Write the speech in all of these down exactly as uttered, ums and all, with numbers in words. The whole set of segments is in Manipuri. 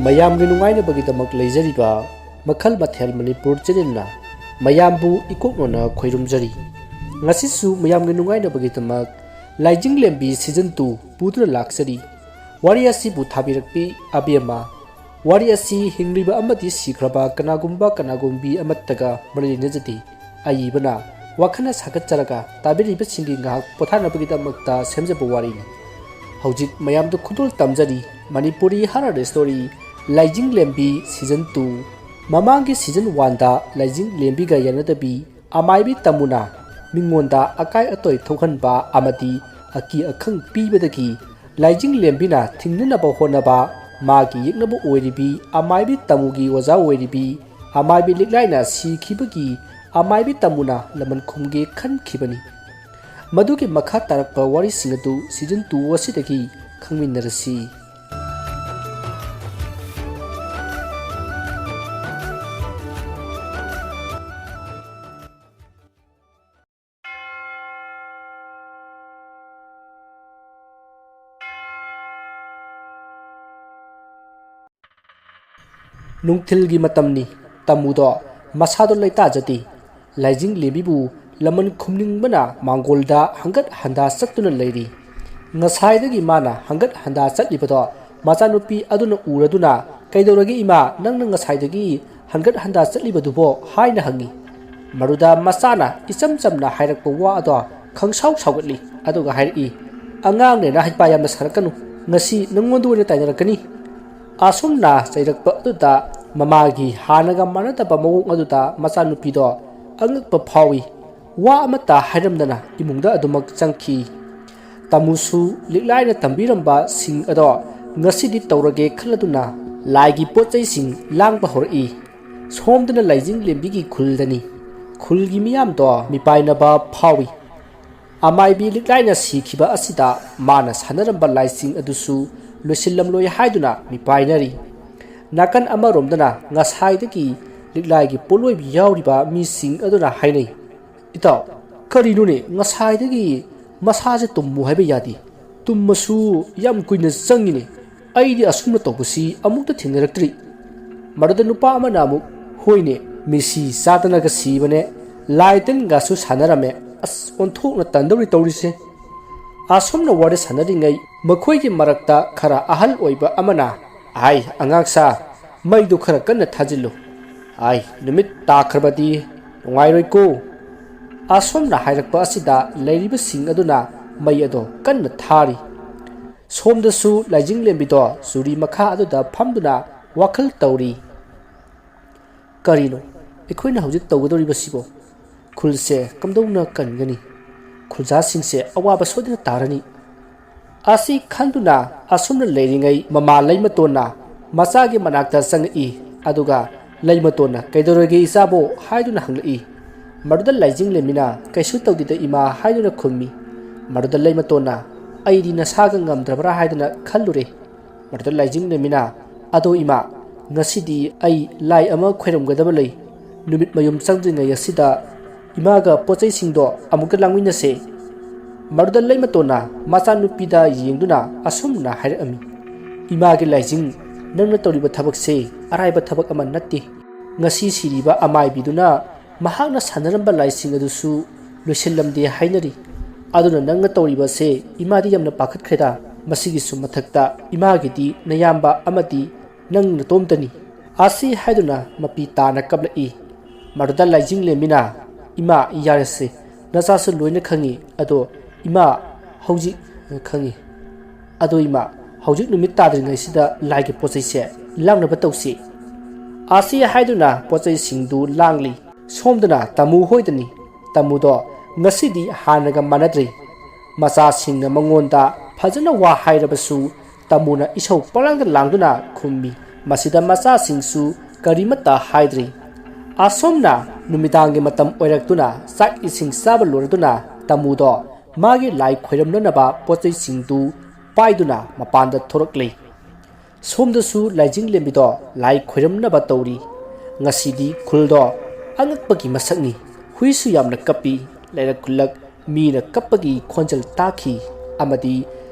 ꯃꯌꯥꯝꯒꯤ ꯅꯨꯡꯉꯥꯏꯅꯕꯒꯤꯗꯃꯛ ꯂꯩꯖꯔꯤꯕ ꯃꯈꯜ ꯃꯊꯦꯜ ꯃꯅꯤꯄꯨꯔ ꯆꯦꯅꯦꯜꯅ ꯃꯌꯥꯝꯕꯨ ꯏꯀꯣꯛꯅꯅ ꯈꯣꯏꯔꯨꯝꯖꯔꯤ꯫ ꯉꯁꯤꯁꯨ ꯃꯌꯥꯝꯒꯤ ꯅꯨꯡꯉꯥꯏꯅꯕꯒꯤꯗꯃꯛ ꯂꯥꯏꯖꯤꯡ ꯂꯦꯝꯕꯤ ꯁꯤꯖꯟ ꯇꯨ ꯄꯨꯗꯨꯅ ꯂꯥꯛꯆꯔꯤ꯫ ꯋꯥꯔꯤ ꯑꯁꯤꯕꯨ ꯊꯥꯕꯤꯔꯛꯄꯤ ꯑꯕꯦꯝꯃ꯫ ꯋꯥꯔꯤ ꯑꯁꯤ ꯍꯤꯡꯂꯤꯕ ꯑꯃꯗꯤ ꯁꯤꯈ꯭ꯔꯕ ꯀꯅꯥꯒꯨꯝꯕ ꯀꯅꯥꯒꯨꯝꯕꯤ ꯑꯃꯠꯇꯒ ꯃꯔꯤ ꯂꯩꯅꯖꯗꯦ꯫ ꯑꯏꯕꯅ ꯋꯥꯈꯜꯅ ꯁꯥꯒꯠꯆꯔꯒ ꯇꯥꯕꯤꯔꯤꯕꯁꯤꯡꯒꯤ ꯉꯥꯏꯍꯥꯛ ꯄꯣꯊꯥꯅꯕꯒꯤꯗꯃꯛꯇ ꯁꯦꯝꯖꯕ ꯋꯥꯔꯤꯅꯤ꯫ ꯍꯧꯖꯤꯛ ꯃꯌꯥꯝꯗ ꯈꯨꯗꯣꯜ ꯇꯝꯖꯔꯤ ꯃꯅꯤꯄꯨꯔꯤ ꯍꯔꯔ ꯁ꯭ꯇꯣꯔꯤ ꯂꯥꯏꯖꯤꯡ ꯂꯦꯝꯕꯤ ꯁꯤꯖꯟ ꯇꯨ꯫ ꯃꯃꯥꯡꯒꯤ ꯁꯤꯖꯟ ꯋꯥꯟꯗ ꯂꯥꯏꯖꯤꯡ ꯂꯦꯝꯕꯤꯒ ꯌꯥꯅꯗꯕꯤ ꯑꯃꯥꯏꯕꯤ ꯇꯥꯃꯨꯅ ꯃꯤꯉꯣꯟꯗ ꯑꯀꯥꯏ ꯑꯇꯣꯏ ꯊꯣꯛꯍꯟꯕ ꯑꯃꯗꯤ ꯑꯀꯤ ꯑꯈꯪ ꯄꯤꯕꯗꯒꯤ ꯂꯥꯏꯖꯤꯡ ꯂꯦꯝꯕꯤꯅ ꯊꯤꯡꯅꯅꯕ ꯍꯣꯠꯅꯕ ꯃꯥꯒꯤ ꯌꯦꯛꯅꯕ ꯑꯣꯏꯔꯤꯕꯤ ꯑꯃꯥꯏꯕꯤ ꯇꯥꯃꯨꯒꯤ ꯑꯣꯖꯥ ꯑꯣꯏꯔꯤꯕꯤ ꯑꯃꯥꯏꯕꯤ ꯂꯤꯛꯂꯥꯏꯅ ꯁꯤꯈꯤꯕꯒꯤ ꯑꯃꯥꯏꯕꯤ ꯇꯥꯃꯨꯅ ꯂꯃꯟ ꯈꯨꯝꯒꯦ ꯈꯟꯈꯤꯕꯅꯤ꯫ ꯃꯗꯨꯒꯤ ꯃꯈꯥ ꯇꯥꯔꯛꯄ ꯋꯥꯔꯤꯁꯤꯡ ꯑꯗꯨ ꯁꯤꯖꯟ ꯇꯨ ꯑꯁꯤꯗꯒꯤ ꯈꯪꯃꯤꯟꯅꯔꯁꯤ꯫ ꯅꯨꯡꯊꯤꯜꯒꯤ ꯃꯇꯝꯅꯤ꯫ ꯇꯥꯃꯨꯗꯣ ꯃꯁꯥꯗꯣ ꯂꯩꯇꯥꯖꯗꯦ꯫ ꯂꯥꯏꯖꯤꯡ ꯂꯦꯝꯕꯤꯕꯨ ꯂꯃꯟ ꯈꯨꯝꯅꯤꯡꯕꯅ ꯃꯥꯡꯒꯣꯜꯗ ꯍꯪꯒꯠ ꯍꯟꯗꯥ ꯆꯠꯇꯨꯅ ꯂꯩꯔꯤ꯫ ꯉꯁꯥꯏꯗꯒꯤ ꯃꯥꯅ ꯍꯪꯒꯠ ꯍꯟꯗꯥ ꯆꯠꯂꯤꯕꯗꯣ ꯃꯆꯥꯅꯨꯄꯤ ꯑꯗꯨꯅ ꯎꯔꯗꯨꯅ, "ꯀꯩꯗꯧꯔꯒꯦ ꯏꯃꯥ, ꯅꯪꯅ ꯉꯁꯥꯏꯗꯒꯤ ꯍꯟꯒꯠ ꯍꯟꯗꯥ ꯆꯠꯂꯤꯕꯗꯨꯕꯣ?" ꯍꯥꯏꯅ ꯍꯪꯉꯤ꯫ ꯃꯗꯨꯗ ꯃꯆꯥꯅ ꯏꯆꯝ ꯆꯝꯅ ꯍꯥꯏꯔꯛꯄ ꯋꯥ ꯑꯗꯣ ꯈꯪꯁꯥꯎ ꯁꯥꯎꯒꯠꯂꯤ꯫ ꯑꯗꯨꯒ ꯍꯥꯏꯔꯛꯏ, "ꯑꯉꯥꯡꯅꯦꯅ ꯍꯩꯄꯥ ꯌꯥꯝꯅ ꯁꯥꯔꯛꯀꯅꯨ, ꯉꯁꯤ ꯅꯪꯉꯣꯟꯗ ꯑꯣꯏꯅ ꯇꯥꯏꯅꯔꯛꯀꯅꯤ"꯫ ꯑꯁꯨꯝꯅ ꯆꯩꯔꯛꯄ ꯑꯗꯨꯗ ꯃꯃꯥꯒꯤ ꯍꯥꯟꯅꯒ ꯃꯥꯟꯅꯗꯕ ꯃꯑꯣꯡ ꯑꯗꯨꯗ ꯃꯆꯥꯅꯨꯄꯤꯗꯣ ꯑꯉꯛꯄ ꯐꯥꯎꯏ꯫ ꯋꯥ ꯑꯃꯠꯇ ꯍꯥꯏꯔꯝꯗꯅ ꯏꯃꯨꯡꯗ ꯑꯗꯨꯃꯛ ꯆꯪꯈꯤ꯫ ꯇꯥꯃꯨꯁꯨ ꯂꯤꯛꯂꯥꯏꯅ ꯇꯝꯕꯤꯔꯝꯕꯁꯤꯡ ꯑꯗꯣ ꯉꯁꯤꯗꯤ ꯇꯧꯔꯒꯦ ꯈꯜꯂꯗꯨꯅ ꯂꯥꯏꯒꯤ ꯄꯣꯠ ꯆꯩꯁꯤꯡ ꯂꯥꯡꯕ ꯍꯧꯔꯛꯏ꯫ ꯁꯣꯝꯗꯅ ꯂꯥꯏꯖꯤꯡ ꯂꯦꯝꯕꯤꯒꯤ ꯈꯨꯜꯗꯅꯤ꯫ ꯈꯨꯜꯒꯤ ꯃꯤꯌꯥꯝꯗꯣ ꯃꯤꯄꯥꯏꯅꯕ ꯐꯥꯎꯏ꯫ ꯑꯃꯥꯏꯕꯤ ꯂꯤꯛꯂꯥꯏꯅ ꯁꯤꯈꯤꯕ ꯑꯁꯤꯗ ꯃꯥꯅ ꯁꯥꯟꯅꯔꯝꯕ ꯂꯥꯏꯁꯤꯡ ꯑꯗꯨꯁꯨ ꯂꯣꯏꯁꯤꯜꯂꯝꯂꯣꯏ ꯍꯥꯏꯗꯨꯅ ꯃꯤꯄꯥꯏꯅꯔꯤ꯫ ꯅꯥꯀꯟ ꯑꯃꯔꯣꯝꯗꯅ ꯉꯁꯥꯏꯗꯒꯤ ꯂꯤꯛꯂꯥꯏꯒꯤ ꯄꯣꯠꯂꯣꯏꯕ ꯌꯥꯎꯔꯤꯕ ꯃꯤꯁꯤꯡ ꯑꯗꯨꯅ ꯍꯥꯏꯅꯩ, "ꯏꯇꯥꯎ, ꯀꯔꯤꯅꯣꯅꯦ, ꯉꯁꯥꯏꯗꯒꯤ ꯃꯁꯥꯁꯦ ꯇꯨꯝꯃꯨ ꯍꯥꯏꯕ ꯌꯥꯗꯦ, ꯇꯨꯝꯃꯁꯨ ꯌꯥꯝ ꯀꯨꯏꯅ ꯆꯪꯉꯤꯅꯦ"꯫ ꯑꯩꯗꯤ ꯑꯁꯨꯝꯅ ꯇꯧꯕꯁꯤ ꯑꯃꯨꯛꯇ ꯊꯦꯡꯅꯔꯛꯇ꯭ꯔꯤ꯫ ꯃꯗꯨꯗ ꯅꯨꯄꯥ ꯑꯃꯅ ꯑꯃꯨꯛ, "ꯍꯣꯏꯅꯦ, ꯃꯤꯁꯤ ꯆꯥꯗꯅꯒ ꯁꯤꯕꯅꯦ, ꯂꯥꯏ ꯇꯤꯟꯒꯁꯨ ꯁꯥꯟꯅꯔꯝꯃꯦ, ꯑꯁ, ꯑꯣꯟꯊꯣꯛꯅ ꯇꯟꯗꯧꯔꯤ ꯇꯧꯔꯤꯁꯦ"꯫ ꯑꯁꯨꯝꯅ ꯋꯥꯔꯤ ꯁꯥꯟꯅꯔꯤꯉꯩ ꯃꯈꯣꯏꯒꯤ ꯃꯔꯛꯇ ꯈꯔ ꯑꯍꯜ ꯑꯣꯏꯕ ꯑꯃꯅ, "ꯑꯥꯏ, ꯑꯉꯥꯡꯁꯥ, ꯃꯩꯗꯨ ꯈꯔ ꯀꯟꯅ ꯊꯥꯖꯤꯜꯂꯨ꯫ ꯑꯥꯏ, ꯅꯨꯃꯤꯠ ꯇꯥꯈ꯭ꯔꯕꯗꯤ ꯅꯨꯡꯉꯥꯏꯔꯣꯏꯀꯣ"꯫ ꯑꯁꯣꯝꯅ ꯍꯥꯏꯔꯛꯄ ꯑꯁꯤꯗ ꯂꯩꯔꯤꯕꯁꯤꯡ ꯑꯗꯨꯅ ꯃꯩ ꯑꯗꯣ ꯀꯟꯅ ꯊꯥꯔꯤ꯫ ꯁꯣꯝꯗꯁꯨ ꯂꯥꯏꯖꯤꯡꯂꯦꯝꯕꯤꯗꯣ ꯆꯨꯔꯤ ꯃꯈꯥ ꯑꯗꯨꯗ ꯐꯝꯗꯨꯅ ꯋꯥꯈꯜ ꯇꯧꯔꯤ꯫ "ꯀꯔꯤꯅꯣ ꯑꯩꯈꯣꯏꯅ ꯍꯧꯖꯤꯛ ꯇꯧꯒꯗꯧꯔꯤꯕꯁꯤꯕꯣ? ꯈꯨꯜꯁꯦ ꯀꯝꯗꯧꯅ ꯀꯟꯒꯅꯤ? ꯈꯨꯜꯖꯥꯁꯤꯡꯁꯦ ꯑꯋꯥꯕ ꯁꯣꯏꯗꯅ ꯇꯥꯔꯅꯤ"꯫ ꯑꯁꯤ ꯈꯟꯗꯨꯅ ꯑꯁꯨꯝꯅ ꯂꯩꯔꯤꯉꯩ ꯃꯃꯥ ꯂꯩꯃꯇꯣꯟꯅ ꯃꯆꯥꯒꯤ ꯃꯅꯥꯛꯇ ꯆꯪꯉꯛꯏ꯫ ꯑꯗꯨꯒ ꯂꯩꯃꯇꯣꯟꯅ, "ꯀꯩꯗꯧꯔꯒꯦ ꯏꯆꯥꯕꯣ?" ꯍꯥꯏꯗꯨꯅ ꯍꯪꯂꯛꯏ꯫ ꯃꯗꯨꯗ ꯂꯥꯏꯖꯤꯡꯂꯦꯝꯕꯤꯅ, "ꯀꯩꯁꯨ ꯇꯧꯗꯦꯗ ꯏꯃꯥ" ꯍꯥꯏꯗꯨꯅ ꯈꯨꯝꯃꯤ꯫ ꯃꯗꯨꯗ ꯂꯩꯃꯇꯣꯟꯅ, "ꯑꯩꯗꯤ ꯅꯁꯥꯒ ꯉꯝꯗ꯭ꯔꯕ꯭ꯔꯥ ꯍꯥꯏꯗꯨꯅ ꯈꯜꯂꯨꯔꯦ"꯫ ꯃꯗꯨꯗ ꯂꯥꯏꯖꯤꯡꯂꯦꯝꯕꯤꯅ, "ꯑꯗꯣ ꯏꯃꯥ, ꯉꯁꯤꯗꯤ ꯑꯩ ꯂꯥꯏ ꯑꯃ ꯈꯣꯏꯔꯝꯒꯗꯕ ꯂꯩ꯫ ꯅꯨꯃꯤꯠ ꯃꯌꯨꯝ ꯆꯪꯗ꯭ꯔꯤꯉꯩ ꯑꯁꯤꯗ ꯏꯃꯥꯒ ꯄꯣꯠ ꯆꯩꯁꯤꯡꯗꯣ ꯑꯃꯨꯛꯇ ꯂꯥꯡꯃꯤꯟꯅꯁꯦ"꯫ ꯃꯗꯨꯗ ꯂꯩꯃꯇꯣꯟꯅ ꯃꯆꯥꯅꯨꯄꯤꯗ ꯌꯦꯡꯗꯨꯅ ꯑꯁꯨꯝꯅ ꯍꯥꯏꯔꯛꯑꯝꯃꯤ, "ꯏꯃꯥꯒꯤ ꯂꯥꯏꯖꯤꯡ, ꯅꯪꯅ ꯇꯧꯔꯤꯕ ꯊꯕꯛꯁꯦ ꯑꯔꯥꯏꯕ ꯊꯕꯛ ꯑꯃ ꯅꯠꯇꯦ꯫ ꯉꯁꯤ ꯁꯤꯔꯤꯕ ꯑꯃꯥꯏꯕꯤꯗꯨꯅ ꯃꯍꯥꯛꯅ ꯁꯥꯟꯅꯔꯝꯕ ꯂꯥꯏꯁꯤꯡ ꯑꯗꯨꯁꯨ ꯂꯣꯏꯁꯤꯜꯂꯝꯗꯦ ꯍꯥꯏꯅꯔꯤ꯫ ꯑꯗꯨꯅ ꯅꯪꯅ ꯇꯧꯔꯤꯕꯁꯦ ꯏꯃꯥꯗꯤ ꯌꯥꯝꯅ ꯄꯥꯈꯠꯈ꯭ꯔꯦꯗ꯫ ꯃꯁꯤꯒꯤꯁꯨ ꯃꯊꯛꯇ ꯏꯃꯥꯒꯤꯗꯤ ꯅꯌꯥꯝꯕ ꯑꯃꯗꯤ ꯅꯪ ꯅꯇꯣꯝꯇꯅꯤ"꯫ ꯑꯁꯤ ꯍꯥꯏꯗꯨꯅ ꯃꯄꯤ ꯇꯥꯅ ꯀꯞꯂꯛꯏ꯫ ꯃꯗꯨꯗ ꯂꯥꯏꯖꯤꯡꯂꯦꯝꯕꯤꯅ, "ꯏꯃꯥ, ꯌꯥꯔꯦꯁꯦ, ꯅꯆꯥꯁꯨ ꯂꯣꯏꯅ ꯈꯪꯉꯤ꯫ ꯑꯗꯣ ꯏꯃꯥ, ꯍꯧꯖꯤꯛ ꯈꯪꯉꯤ꯫ ꯑꯗꯣ ꯏꯃꯥ, ꯍꯧꯖꯤꯛ ꯅꯨꯃꯤꯠ ꯇꯥꯗ꯭ꯔꯤꯉꯩꯁꯤꯗ ꯂꯥꯏꯒꯤ ꯄꯣꯠ ꯆꯩꯁꯦ ꯂꯥꯡꯅꯕ ꯇꯧꯁꯤ"꯫ ꯑꯁꯤ ꯍꯥꯏꯗꯨꯅ ꯄꯣꯠ ꯆꯩꯁꯤꯡꯗꯨ ꯂꯥꯡꯂꯤ꯫ ꯁꯣꯝꯗꯅ ꯇꯥꯃꯨ ꯍꯣꯏꯗꯅꯤ꯫ ꯇꯥꯃꯨꯗꯣ ꯉꯁꯤꯗꯤ ꯍꯥꯟꯅꯒ ꯃꯥꯟꯅꯗ꯭ꯔꯤ꯫ ꯃꯆꯥꯁꯤꯡꯅ ꯃꯉꯣꯟꯗ ꯐꯖꯅ ꯋꯥ ꯍꯥꯏꯔꯕꯁꯨ ꯇꯥꯃꯨꯅ ꯏꯁꯧ ꯄꯪꯂꯥꯡꯗ ꯂꯥꯡꯗꯨꯅ ꯈꯨꯝꯃꯤ꯫ ꯃꯁꯤꯗ ꯃꯆꯥꯁꯤꯡꯁꯨ ꯀꯔꯤꯃꯠꯇ ꯍꯥꯏꯗ꯭ꯔꯤ꯫ ꯑꯁꯣꯝꯅ ꯅꯨꯃꯤꯗꯥꯡꯒꯤ ꯃꯇꯝ ꯑꯣꯏꯔꯛꯇꯨꯅ ꯆꯥꯛ ꯏꯁꯤꯡ ꯆꯥꯕ ꯂꯣꯏꯔꯗꯨꯅ ꯇꯥꯃꯨꯗꯣ ꯃꯥꯒꯤ ꯂꯥꯏ ꯈꯣꯏꯔꯝꯅꯅꯕ ꯄꯣꯠ ꯆꯩꯁꯤꯡꯗꯨ ꯄꯥꯏꯗꯨꯅ ꯃꯄꯥꯟꯗ ꯊꯣꯔꯛꯂꯤ꯫ ꯁꯣꯝꯗꯁꯨ ꯂꯥꯏꯖꯤꯡꯂꯦꯝꯕꯤꯗꯣ ꯂꯥꯏ ꯈꯣꯏꯔꯝꯅꯕ ꯇꯧꯔꯤ꯫ ꯉꯁꯤꯗꯤ ꯈꯨꯜꯗꯣ ꯑꯉꯛꯄꯒꯤ ꯃꯁꯛꯅꯤ꯫ ꯍꯨꯏꯁꯨ ꯌꯥꯝꯅ ꯀꯞꯄꯤ꯫ ꯂꯩꯔꯛ ꯈꯨꯜꯂꯛ ꯃꯤꯅ ꯀꯞꯄꯒꯤ ꯈꯣꯟꯖꯦꯜ ꯇꯥꯈꯤ ꯑꯃꯗꯤ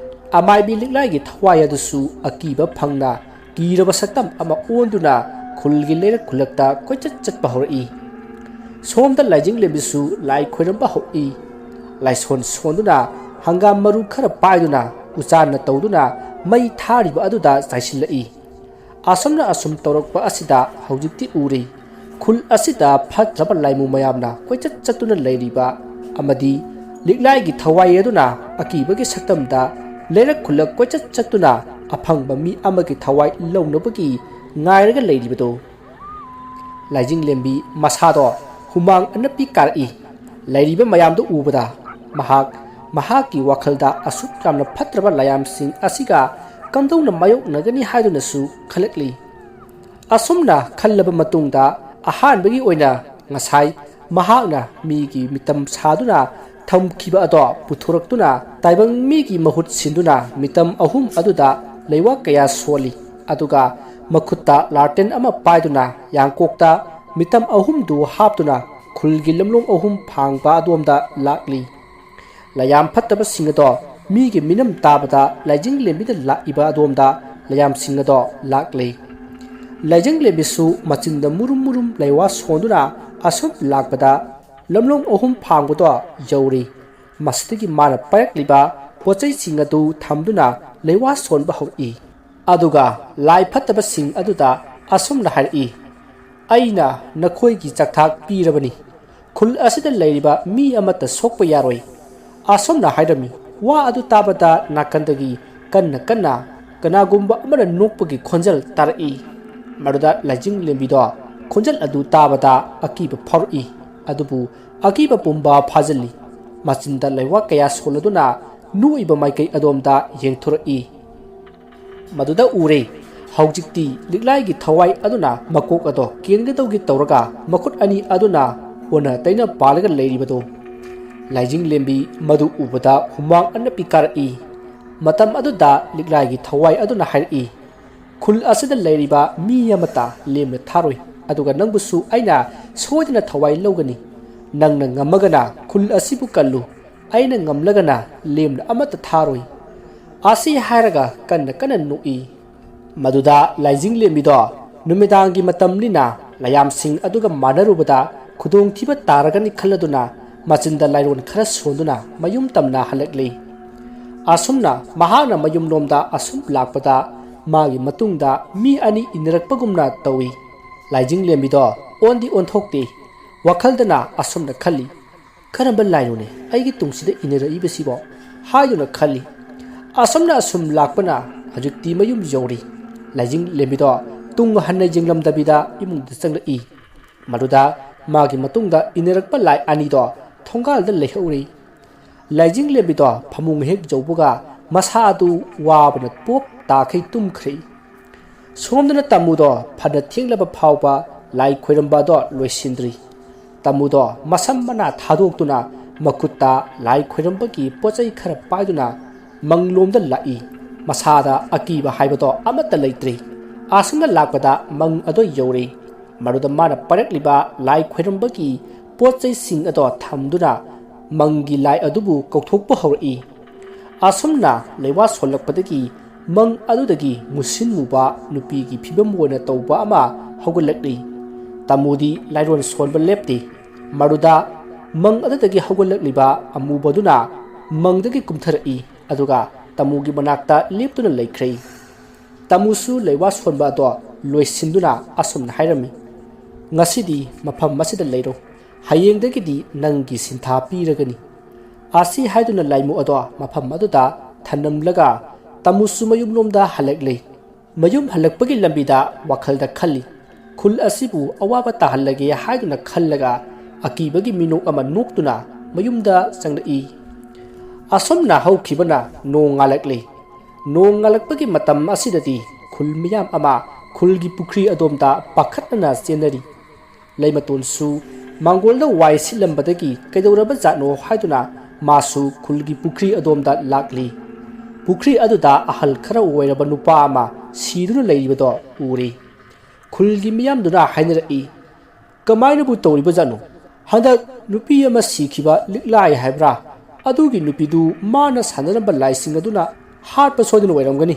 ꯑꯃꯥꯏꯕꯤ ꯂꯤꯛꯂꯥꯏꯒꯤ ꯊꯋꯥꯏ ꯑꯗꯨꯁꯨ ꯑꯀꯤꯕ ꯐꯪꯅ ꯀꯤꯔꯕ ꯁꯛꯇꯝ ꯑꯃ ꯑꯣꯟꯗꯨꯅ ꯈꯨꯜꯒꯤ ꯂꯩꯔꯛ ꯈꯨꯜꯂꯛꯇ ꯀꯣꯏꯆꯠ ꯆꯠꯄ ꯍꯧꯔꯛꯏ꯫ ꯁꯣꯝꯗ ꯂꯥꯏꯖꯤꯡꯂꯦꯝꯕꯤꯁꯨ ꯂꯥꯏ ꯈꯣꯏꯔꯝꯕ ꯍꯧꯔꯛꯏ꯫ ꯂꯥꯏꯁꯣꯟ ꯁꯣꯟꯗꯨꯅ ꯍꯪꯒꯥꯝ ꯃꯔꯨ ꯈꯔ ꯄꯥꯏꯗꯨꯅ ꯎꯆꯥꯟꯅ ꯇꯧꯗꯨꯅ ꯃꯩ ꯊꯥꯔꯤꯕ ꯑꯗꯨꯗ ꯆꯥꯏꯁꯤꯜꯂꯛꯏ꯫ ꯑꯁꯨꯝꯅ ꯑꯁꯨꯝ ꯇꯧꯔꯛꯄ ꯑꯁꯤꯗ ꯍꯧꯖꯤꯛꯇꯤ ꯎꯔꯤ꯫ ꯈꯨꯜ ꯑꯁꯤꯗ ꯐꯠꯇ꯭ꯔꯕ ꯂꯥꯏꯃꯨ ꯃꯌꯥꯝꯅ ꯀꯣꯏꯆꯠ ꯆꯠꯇꯨꯅ ꯂꯩꯔꯤꯕ ꯑꯃꯗꯤ ꯂꯤꯛꯂꯥꯏꯒꯤ ꯊꯋꯥꯏ ꯑꯗꯨꯅ ꯑꯀꯤꯕꯒꯤ ꯁꯛꯇꯝꯗ ꯂꯩꯔꯛ ꯈꯨꯜꯂꯛ ꯀꯣꯏꯆꯠ ꯆꯠꯇꯨꯅ ꯑꯐꯪꯕ ꯃꯤ ꯑꯃꯒꯤ ꯊꯋꯥꯏ ꯂꯧꯅꯕꯒꯤ ꯉꯥꯏꯔꯒ ꯂꯩꯔꯤꯕꯗꯨ꯫ ꯂꯥꯏꯖꯤꯡꯂꯦꯝꯕꯤ ꯃꯁꯥꯗꯣ ꯍꯨꯃꯥꯡ ꯑꯅꯞꯄꯤ ꯀꯥꯔꯛꯏ꯫ ꯂꯩꯔꯤꯕ ꯃꯌꯥꯝꯗꯨ ꯎꯕꯗ ꯃꯍꯥꯛ ꯃꯍꯥꯛꯀꯤ ꯋꯥꯈꯜꯗ ꯑꯁꯨꯛ ꯌꯥꯝꯅ ꯐꯠꯇ꯭ꯔꯕ ꯂꯥꯏꯌꯥꯝꯁꯤꯡ ꯑꯁꯤꯒ ꯀꯝꯗꯧꯅ ꯃꯥꯌꯣꯛꯅꯒꯅꯤ ꯍꯥꯏꯗꯨꯅꯁꯨ ꯈꯜꯂꯛꯂꯤ꯫ ꯑꯁꯨꯝꯅ ꯈꯜꯂꯕ ꯃꯇꯨꯡꯗ ꯑꯍꯥꯟꯕꯒꯤ ꯑꯣꯏꯅ ꯉꯁꯥꯏ ꯃꯍꯥꯛꯅ ꯃꯤꯒꯤ ꯃꯤꯇꯝ ꯁꯥꯗꯨꯅ ꯊꯝꯈꯤꯕ ꯑꯗꯣ ꯄꯨꯊꯣꯔꯛꯇꯨꯅ ꯇꯥꯏꯕꯪ ꯃꯤꯒꯤ ꯃꯍꯨꯠ ꯁꯤꯟꯗꯨꯅ ꯃꯤꯇꯝ ꯑꯍꯨꯝ ꯑꯗꯨꯗ ꯂꯩꯋꯥ ꯀꯌꯥ ꯁꯣꯜꯂꯤ꯫ ꯑꯗꯨꯒ ꯃꯈꯨꯠꯇ ꯂꯥꯔꯇꯦꯟ ꯑꯃ ꯄꯥꯏꯗꯨꯅ ꯌꯥꯡꯀꯣꯛꯇ ꯃꯤꯇꯝ ꯑꯍꯨꯝꯗꯨ ꯍꯥꯞꯇꯨꯅ ꯈꯨꯜꯒꯤ ꯂꯝꯂꯣꯡ ꯑꯍꯨꯝ ꯐꯥꯡꯕ ꯑꯗꯣꯝꯗ ꯂꯥꯛꯂꯤ꯫ ꯂꯥꯏꯌꯥꯝ ꯐꯠꯇꯕꯁꯤꯡ ꯑꯗꯣ ꯃꯤꯒꯤ ꯃꯤꯅꯝ ꯇꯥꯕꯗ ꯂꯥꯏꯖꯤꯡ ꯂꯦꯝꯕꯤꯗ ꯂꯥꯛꯏꯕ ꯑꯗꯣꯝꯗ ꯂꯥꯏꯌꯥꯝꯁꯤꯡ ꯑꯗꯣ ꯂꯥꯛꯂꯤ꯫ ꯂꯥꯏꯖꯤꯡ ꯂꯦꯝꯕꯤꯁꯨ ꯃꯆꯤꯟꯗ ꯃꯨꯔꯨꯝ ꯃꯨꯔꯨꯝ ꯂꯩꯋꯥ ꯁꯣꯟꯗꯨꯅ ꯑꯁꯨꯝ ꯂꯥꯛꯄꯗ ꯂꯝꯂꯣꯡ ꯑꯍꯨꯝ ꯐꯥꯡꯕꯗꯣ ꯌꯧꯔꯤ꯫ ꯃꯁꯤꯗꯒꯤ ꯃꯥꯅ ꯄꯥꯏꯔꯛꯂꯤꯕ ꯄꯣꯠꯆꯩꯁꯤꯡ ꯑꯗꯨ ꯊꯝꯗꯨꯅ ꯂꯩꯋꯥ ꯁꯣꯟꯕ ꯍꯧꯔꯛꯏ꯫ ꯑꯗꯨꯒ ꯂꯥꯏ ꯐꯠꯇꯕꯁꯤꯡ ꯑꯗꯨꯗ ꯑꯁꯨꯝꯅ ꯍꯥꯏꯔꯛꯏ, "ꯑꯩꯅ ꯅꯈꯣꯏꯒꯤ ꯆꯥꯛꯊꯥꯛ ꯄꯤꯔꯕꯅꯤ꯫ ꯈꯨꯜ ꯑꯁꯤꯗ ꯂꯩꯔꯤꯕ ꯃꯤ ꯑꯃꯠꯇ ꯁꯣꯛꯄ ꯌꯥꯔꯣꯏ"꯫ ꯑꯁꯨꯝꯅ ꯍꯥꯏꯔꯝꯃꯤ꯫ ꯋꯥ ꯑꯗꯨ ꯇꯥꯕꯗ ꯅꯥꯀꯟꯗꯒꯤ ꯀꯟꯅ ꯀꯟꯅ ꯀꯅꯥꯒꯨꯝꯕ ꯑꯃꯅ ꯅꯣꯛꯄꯒꯤ ꯈꯣꯟꯖꯦꯜ ꯇꯥꯔꯛꯏ꯫ ꯃꯗꯨꯗ ꯂꯥꯏꯖꯤꯡ ꯂꯦꯝꯕꯤꯗꯣ ꯈꯣꯟꯖꯦꯜ ꯑꯗꯨ ꯇꯥꯕꯗ ꯑꯀꯤꯕ ꯐꯥꯎꯔꯛꯏ꯫ ꯑꯗꯨꯕꯨ ꯑꯀꯤꯕ ꯄꯨꯝꯕ ꯐꯥꯖꯤꯜꯂꯤ꯫ ꯃꯆꯤꯟꯗ ꯂꯩꯋꯥ ꯀꯌꯥ ꯁꯣꯜꯂꯗꯨꯅ ꯅꯣꯛꯏꯕ ꯃꯥꯏꯀꯩ ꯑꯗꯣꯝꯗ ꯌꯦꯡꯊꯣꯔꯛꯏ꯫ ꯃꯗꯨꯗ ꯎꯔꯦ꯫ ꯍꯧꯖꯤꯛꯇꯤ ꯂꯤꯛꯂꯥꯏꯒꯤ ꯊꯋꯥꯏ ꯑꯗꯨꯅ ꯃꯀꯣꯛ ꯑꯗꯣ ꯀꯦꯟꯒꯗꯧꯒꯤ ꯇꯧꯔꯒ ꯃꯈꯨꯠ ꯑꯅꯤ ꯑꯗꯨꯅ ꯑꯣꯟꯅ ꯇꯩꯅ ꯄꯥꯜꯂꯒ ꯂꯩꯔꯤꯕꯗꯨ꯫ ꯂꯥꯏꯖꯤꯡ ꯂꯦꯝꯕꯤ ꯃꯗꯨ ꯎꯕꯗ ꯍꯨꯃꯥꯡ ꯑꯅꯞꯄꯤ ꯀꯥꯔꯛꯏ꯫ ꯃꯇꯝ ꯑꯗꯨꯗ ꯂꯤꯛꯂꯥꯏꯒꯤ ꯊꯋꯥꯏ ꯑꯗꯨꯅ ꯍꯥꯏꯔꯛꯏ, "ꯈꯨꯜ ꯑꯁꯤꯗ ꯂꯩꯔꯤꯕ ꯃꯤ ꯑꯃꯠꯇ ꯂꯦꯝꯅ ꯊꯥꯔꯣꯏ, ꯑꯗꯨꯒ ꯅꯪꯕꯨꯁꯨ ꯑꯩꯅ ꯁꯣꯏꯗꯅ ꯊꯋꯥꯏ ꯂꯧꯒꯅꯤ꯫ ꯅꯪꯅ ꯉꯝꯃꯒꯅ ꯈꯨꯜ ꯑꯁꯤꯕꯨ ꯀꯜꯂꯨ, ꯑꯩꯅ ꯉꯝꯂꯒꯅ ꯂꯦꯝꯅ ꯑꯃꯠꯇ ꯊꯥꯔꯣꯏ"꯫ ꯑꯁꯤ ꯍꯥꯏꯔꯒ ꯀꯟꯅ ꯀꯟꯅ ꯅꯣꯛꯏ꯫ ꯃꯗꯨꯗ ꯂꯥꯏꯖꯤꯡꯂꯦꯝꯕꯤꯗꯣ ꯅꯨꯃꯤꯗꯥꯡꯒꯤ ꯃꯇꯝꯅꯤꯅ ꯂꯥꯏꯌꯥꯝꯁꯤꯡ ꯑꯗꯨꯒ ꯃꯥꯟꯅꯔꯨꯕꯗ ꯈꯨꯗꯣꯡꯊꯤꯕ ꯇꯥꯔꯒꯅꯤ ꯈꯜꯂꯗꯨꯅ ꯃꯆꯤꯟꯗ ꯂꯥꯏꯔꯣꯟ ꯈꯔ ꯁꯣꯟꯗꯨꯅ ꯃꯌꯨꯝ ꯇꯝꯅ ꯍꯜꯂꯛꯂꯤ꯫ ꯑꯁꯨꯝꯅ ꯃꯍꯥꯛꯅ ꯃꯌꯨꯝꯂꯣꯝꯗ ꯑꯁꯨꯝ ꯂꯥꯛꯄꯗ ꯃꯥꯒꯤ ꯃꯇꯨꯡꯗ ꯃꯤ ꯑꯅꯤ ꯏꯟꯅꯔꯛꯄꯒꯨꯝꯅ ꯇꯧꯏ꯫ ꯂꯥꯏꯖꯤꯡꯂꯦꯝꯕꯤꯗꯣ ꯑꯣꯟꯗꯤ ꯑꯣꯟꯊꯣꯛꯇꯦ꯫ ꯋꯥꯈꯜꯗꯅ ꯑꯁꯨꯝꯅ ꯈꯜꯂꯤ, "ꯀꯔꯝꯕ ꯂꯥꯏꯅꯣꯅꯦ ꯑꯩꯒꯤ ꯇꯨꯡꯁꯤꯗ ꯏꯟꯅꯔꯛꯏꯕꯁꯤꯕꯣ?" ꯍꯥꯏꯗꯨꯅ ꯈꯜꯂꯤ꯫ ꯑꯁꯨꯝꯅ ꯑꯁꯨꯝ ꯂꯥꯛꯄꯅ ꯍꯧꯖꯤꯛꯇꯤ ꯃꯌꯨꯝ ꯌꯧꯔꯤ꯫ ꯂꯥꯏꯖꯤꯡꯂꯦꯝꯕꯤꯗꯣ ꯇꯨꯡ ꯍꯟꯅ ꯌꯦꯡꯂꯝꯗꯕꯤꯗ ꯏꯃꯨꯡꯗ ꯆꯪꯂꯛꯏ꯫ ꯃꯗꯨꯗ ꯃꯥꯒꯤ ꯃꯇꯨꯡꯗ ꯏꯟꯅꯔꯛꯄ ꯂꯥꯏ ꯑꯅꯤꯗꯣ ꯊꯣꯡꯒꯥꯜꯗ ꯂꯩꯍꯧꯔꯤ꯫ ꯂꯥꯏꯖꯤꯡꯂꯦꯝꯕꯤꯗꯣ ꯐꯃꯨꯡ ꯍꯦꯛ ꯌꯧꯕꯒ ꯃꯁꯥ ꯑꯗꯨ ꯋꯥꯕꯅ ꯄꯣꯞ ꯇꯥꯈꯩ ꯇꯨꯝꯈ꯭ꯔꯦ꯫ ꯁꯣꯝꯗꯅ ꯇꯥꯃꯨꯗꯣ ꯐꯅ ꯊꯦꯡꯂꯕ ꯐꯥꯎꯕ ꯂꯥꯏ ꯈꯣꯏꯔꯝꯕ ꯑꯗꯣ ꯂꯣꯏꯁꯤꯟꯗ꯭ꯔꯤ꯫ ꯇꯥꯃꯨꯗꯣ ꯃꯁꯝ ꯃꯅꯥ ꯊꯥꯗꯣꯛꯇꯨꯅ ꯃꯈꯨꯠꯇ ꯂꯥꯏ ꯈꯣꯏꯔꯝꯕꯒꯤ ꯄꯣꯠ ꯆꯩ ꯈꯔ ꯄꯥꯏꯗꯨꯅ ꯃꯪꯂꯣꯝꯗ ꯂꯥꯛꯏ꯫ ꯃꯁꯥꯗ ꯑꯀꯤꯕ ꯍꯥꯏꯕꯗꯣ ꯑꯃꯠꯇ ꯂꯩꯇ꯭ꯔꯤ꯫ ꯑꯁꯨꯝꯅ ꯂꯥꯛꯄꯗ ꯃꯪ ꯑꯗꯣ ꯌꯧꯔꯦ꯫ ꯃꯗꯨꯗ ꯃꯥꯅ ꯄꯥꯏꯔꯛꯂꯤꯕ ꯂꯥꯏ ꯈꯣꯏꯔꯝꯕꯒꯤ ꯄꯣꯠ ꯆꯩꯁꯤꯡ ꯑꯗꯣ ꯊꯝꯗꯨꯅ ꯃꯪꯒꯤ ꯂꯥꯏ ꯑꯗꯨꯕꯨ ꯀꯧꯊꯣꯛꯄ ꯍꯧꯔꯛꯏ꯫ ꯑꯁꯨꯝꯅ ꯂꯩꯋꯥ ꯁꯣꯜꯂꯛꯄꯗꯒꯤ ꯃꯪ ꯑꯗꯨꯗꯒꯤ ꯃꯨꯁꯤꯟ ꯃꯨꯕ ꯅꯨꯄꯤꯒꯤ ꯐꯤꯕꯝ ꯑꯣꯏꯅ ꯇꯧꯕ ꯑꯃ ꯍꯧꯒꯠꯂꯛꯂꯤ꯫ ꯇꯥꯃꯨꯗꯤ ꯂꯥꯏꯔꯣꯟ ꯁꯣꯟꯕ ꯂꯦꯞꯇꯦ꯫ ꯃꯗꯨꯗ ꯃꯪ ꯑꯗꯨꯗꯒꯤ ꯍꯧꯒꯠꯂꯛꯂꯤꯕ ꯑꯃꯨꯕꯗꯨꯅ ꯃꯪꯗꯒꯤ ꯀꯨꯝꯊꯔꯛꯏ, ꯑꯗꯨꯒ ꯇꯥꯃꯨꯒꯤ ꯃꯅꯥꯛꯇ ꯂꯦꯞꯇꯨꯅ ꯂꯩꯈ꯭ꯔꯦ꯫ ꯇꯥꯃꯨꯁꯨ ꯂꯩꯋꯥ ꯁꯣꯟꯕ ꯑꯗꯣ ꯂꯣꯏꯁꯤꯟꯗꯨꯅ ꯑꯁꯨꯝꯅ ꯍꯥꯏꯔꯝꯃꯤ, "ꯉꯁꯤꯗꯤ ꯃꯐꯝ ꯑꯁꯤꯗ ꯂꯩꯔꯣ, ꯍꯌꯦꯡꯗꯒꯤꯗꯤ ꯅꯪꯒꯤ ꯁꯤꯟꯊꯥ ꯄꯤꯔꯒꯅꯤ"꯫ ꯑꯁꯤ ꯍꯥꯏꯗꯨꯅ ꯂꯥꯏꯃꯨ ꯑꯗꯣ ꯃꯐꯝ ꯑꯗꯨꯗ ꯊꯅꯝꯂꯒ ꯇꯥꯃꯨꯁꯨ ꯃꯌꯨꯝꯂꯣꯝꯗ ꯍꯜꯂꯛꯂꯦ꯫ ꯃꯌꯨꯝ ꯍꯜꯂꯛꯄꯒꯤ ꯂꯝꯕꯤꯗ ꯋꯥꯈꯜꯗ ꯈꯜꯂꯤ, "ꯈꯨꯜ ꯑꯁꯤꯕꯨ ꯑꯋꯥꯕ ꯇꯥꯍꯜꯂꯒꯦ" ꯍꯥꯏꯗꯨꯅ ꯈꯜꯂꯒ ꯑꯀꯤꯕꯒꯤ ꯃꯤꯅꯣꯛ ꯑꯃ ꯅꯣꯛꯇꯨꯅ ꯃꯌꯨꯝꯗ ꯆꯪꯂꯛꯏ꯫ ꯑꯁꯨꯝꯅ ꯍꯧꯈꯤꯕꯅ ꯅꯣꯡ ꯉꯥꯜꯂꯛꯂꯦ꯫ ꯅꯣꯡ ꯉꯥꯜꯂꯛꯄꯒꯤ ꯃꯇꯝ ꯑꯁꯤꯗꯗꯤ ꯈꯨꯜ ꯃꯤꯌꯥꯝ ꯑꯃ ꯈꯨꯜꯒꯤ ꯄꯨꯈ꯭ꯔꯤ ꯑꯗꯣꯝꯗ ꯄꯥꯈꯠꯅꯅ ꯆꯦꯟꯅꯔꯤ꯫ ꯂꯩꯃꯇꯣꯟꯁꯨ ꯃꯥꯡꯒꯣꯜꯗ ꯋꯥꯏ ꯁꯤꯠꯂꯝꯕꯗꯒꯤ ꯀꯩꯗꯧꯔꯕ ꯖꯥꯠꯅꯣ ꯍꯥꯏꯗꯨꯅ ꯃꯥꯁꯨ ꯈꯨꯜꯒꯤ ꯄꯨꯈ꯭ꯔꯤ ꯑꯗꯣꯝꯗ ꯂꯥꯛꯂꯤ꯫ ꯄꯨꯈ꯭ꯔꯤ ꯑꯗꯨꯗ ꯑꯍꯜ ꯈꯔ ꯑꯣꯏꯔꯕ ꯅꯨꯄꯥ ꯑꯃ ꯁꯤꯗꯨꯅ ꯂꯩꯔꯤꯕꯗꯣ ꯎꯔꯦ꯫ ꯈꯨꯜꯒꯤ ꯃꯤꯌꯥꯝꯗꯨꯅ ꯍꯥꯏꯅꯔꯛꯏ, "ꯀꯃꯥꯏꯅꯕꯨ ꯇꯧꯔꯤꯕꯖꯥꯠꯅꯣ? ꯍꯟꯗꯛ ꯅꯨꯄꯤ ꯑꯃ ꯁꯤꯈꯤꯕ ꯂꯤꯛꯂꯥꯏ ꯍꯥꯏꯕ꯭ꯔꯥ? ꯑꯗꯨꯒꯤ ꯅꯨꯄꯤꯗꯨ ꯃꯥꯅ ꯁꯥꯟꯅꯔꯝꯕ ꯂꯥꯏꯁꯤꯡ ꯑꯗꯨꯅ ꯍꯥꯠꯄ ꯁꯣꯏꯗꯅ ꯑꯣꯏꯔꯝꯒꯅꯤ꯫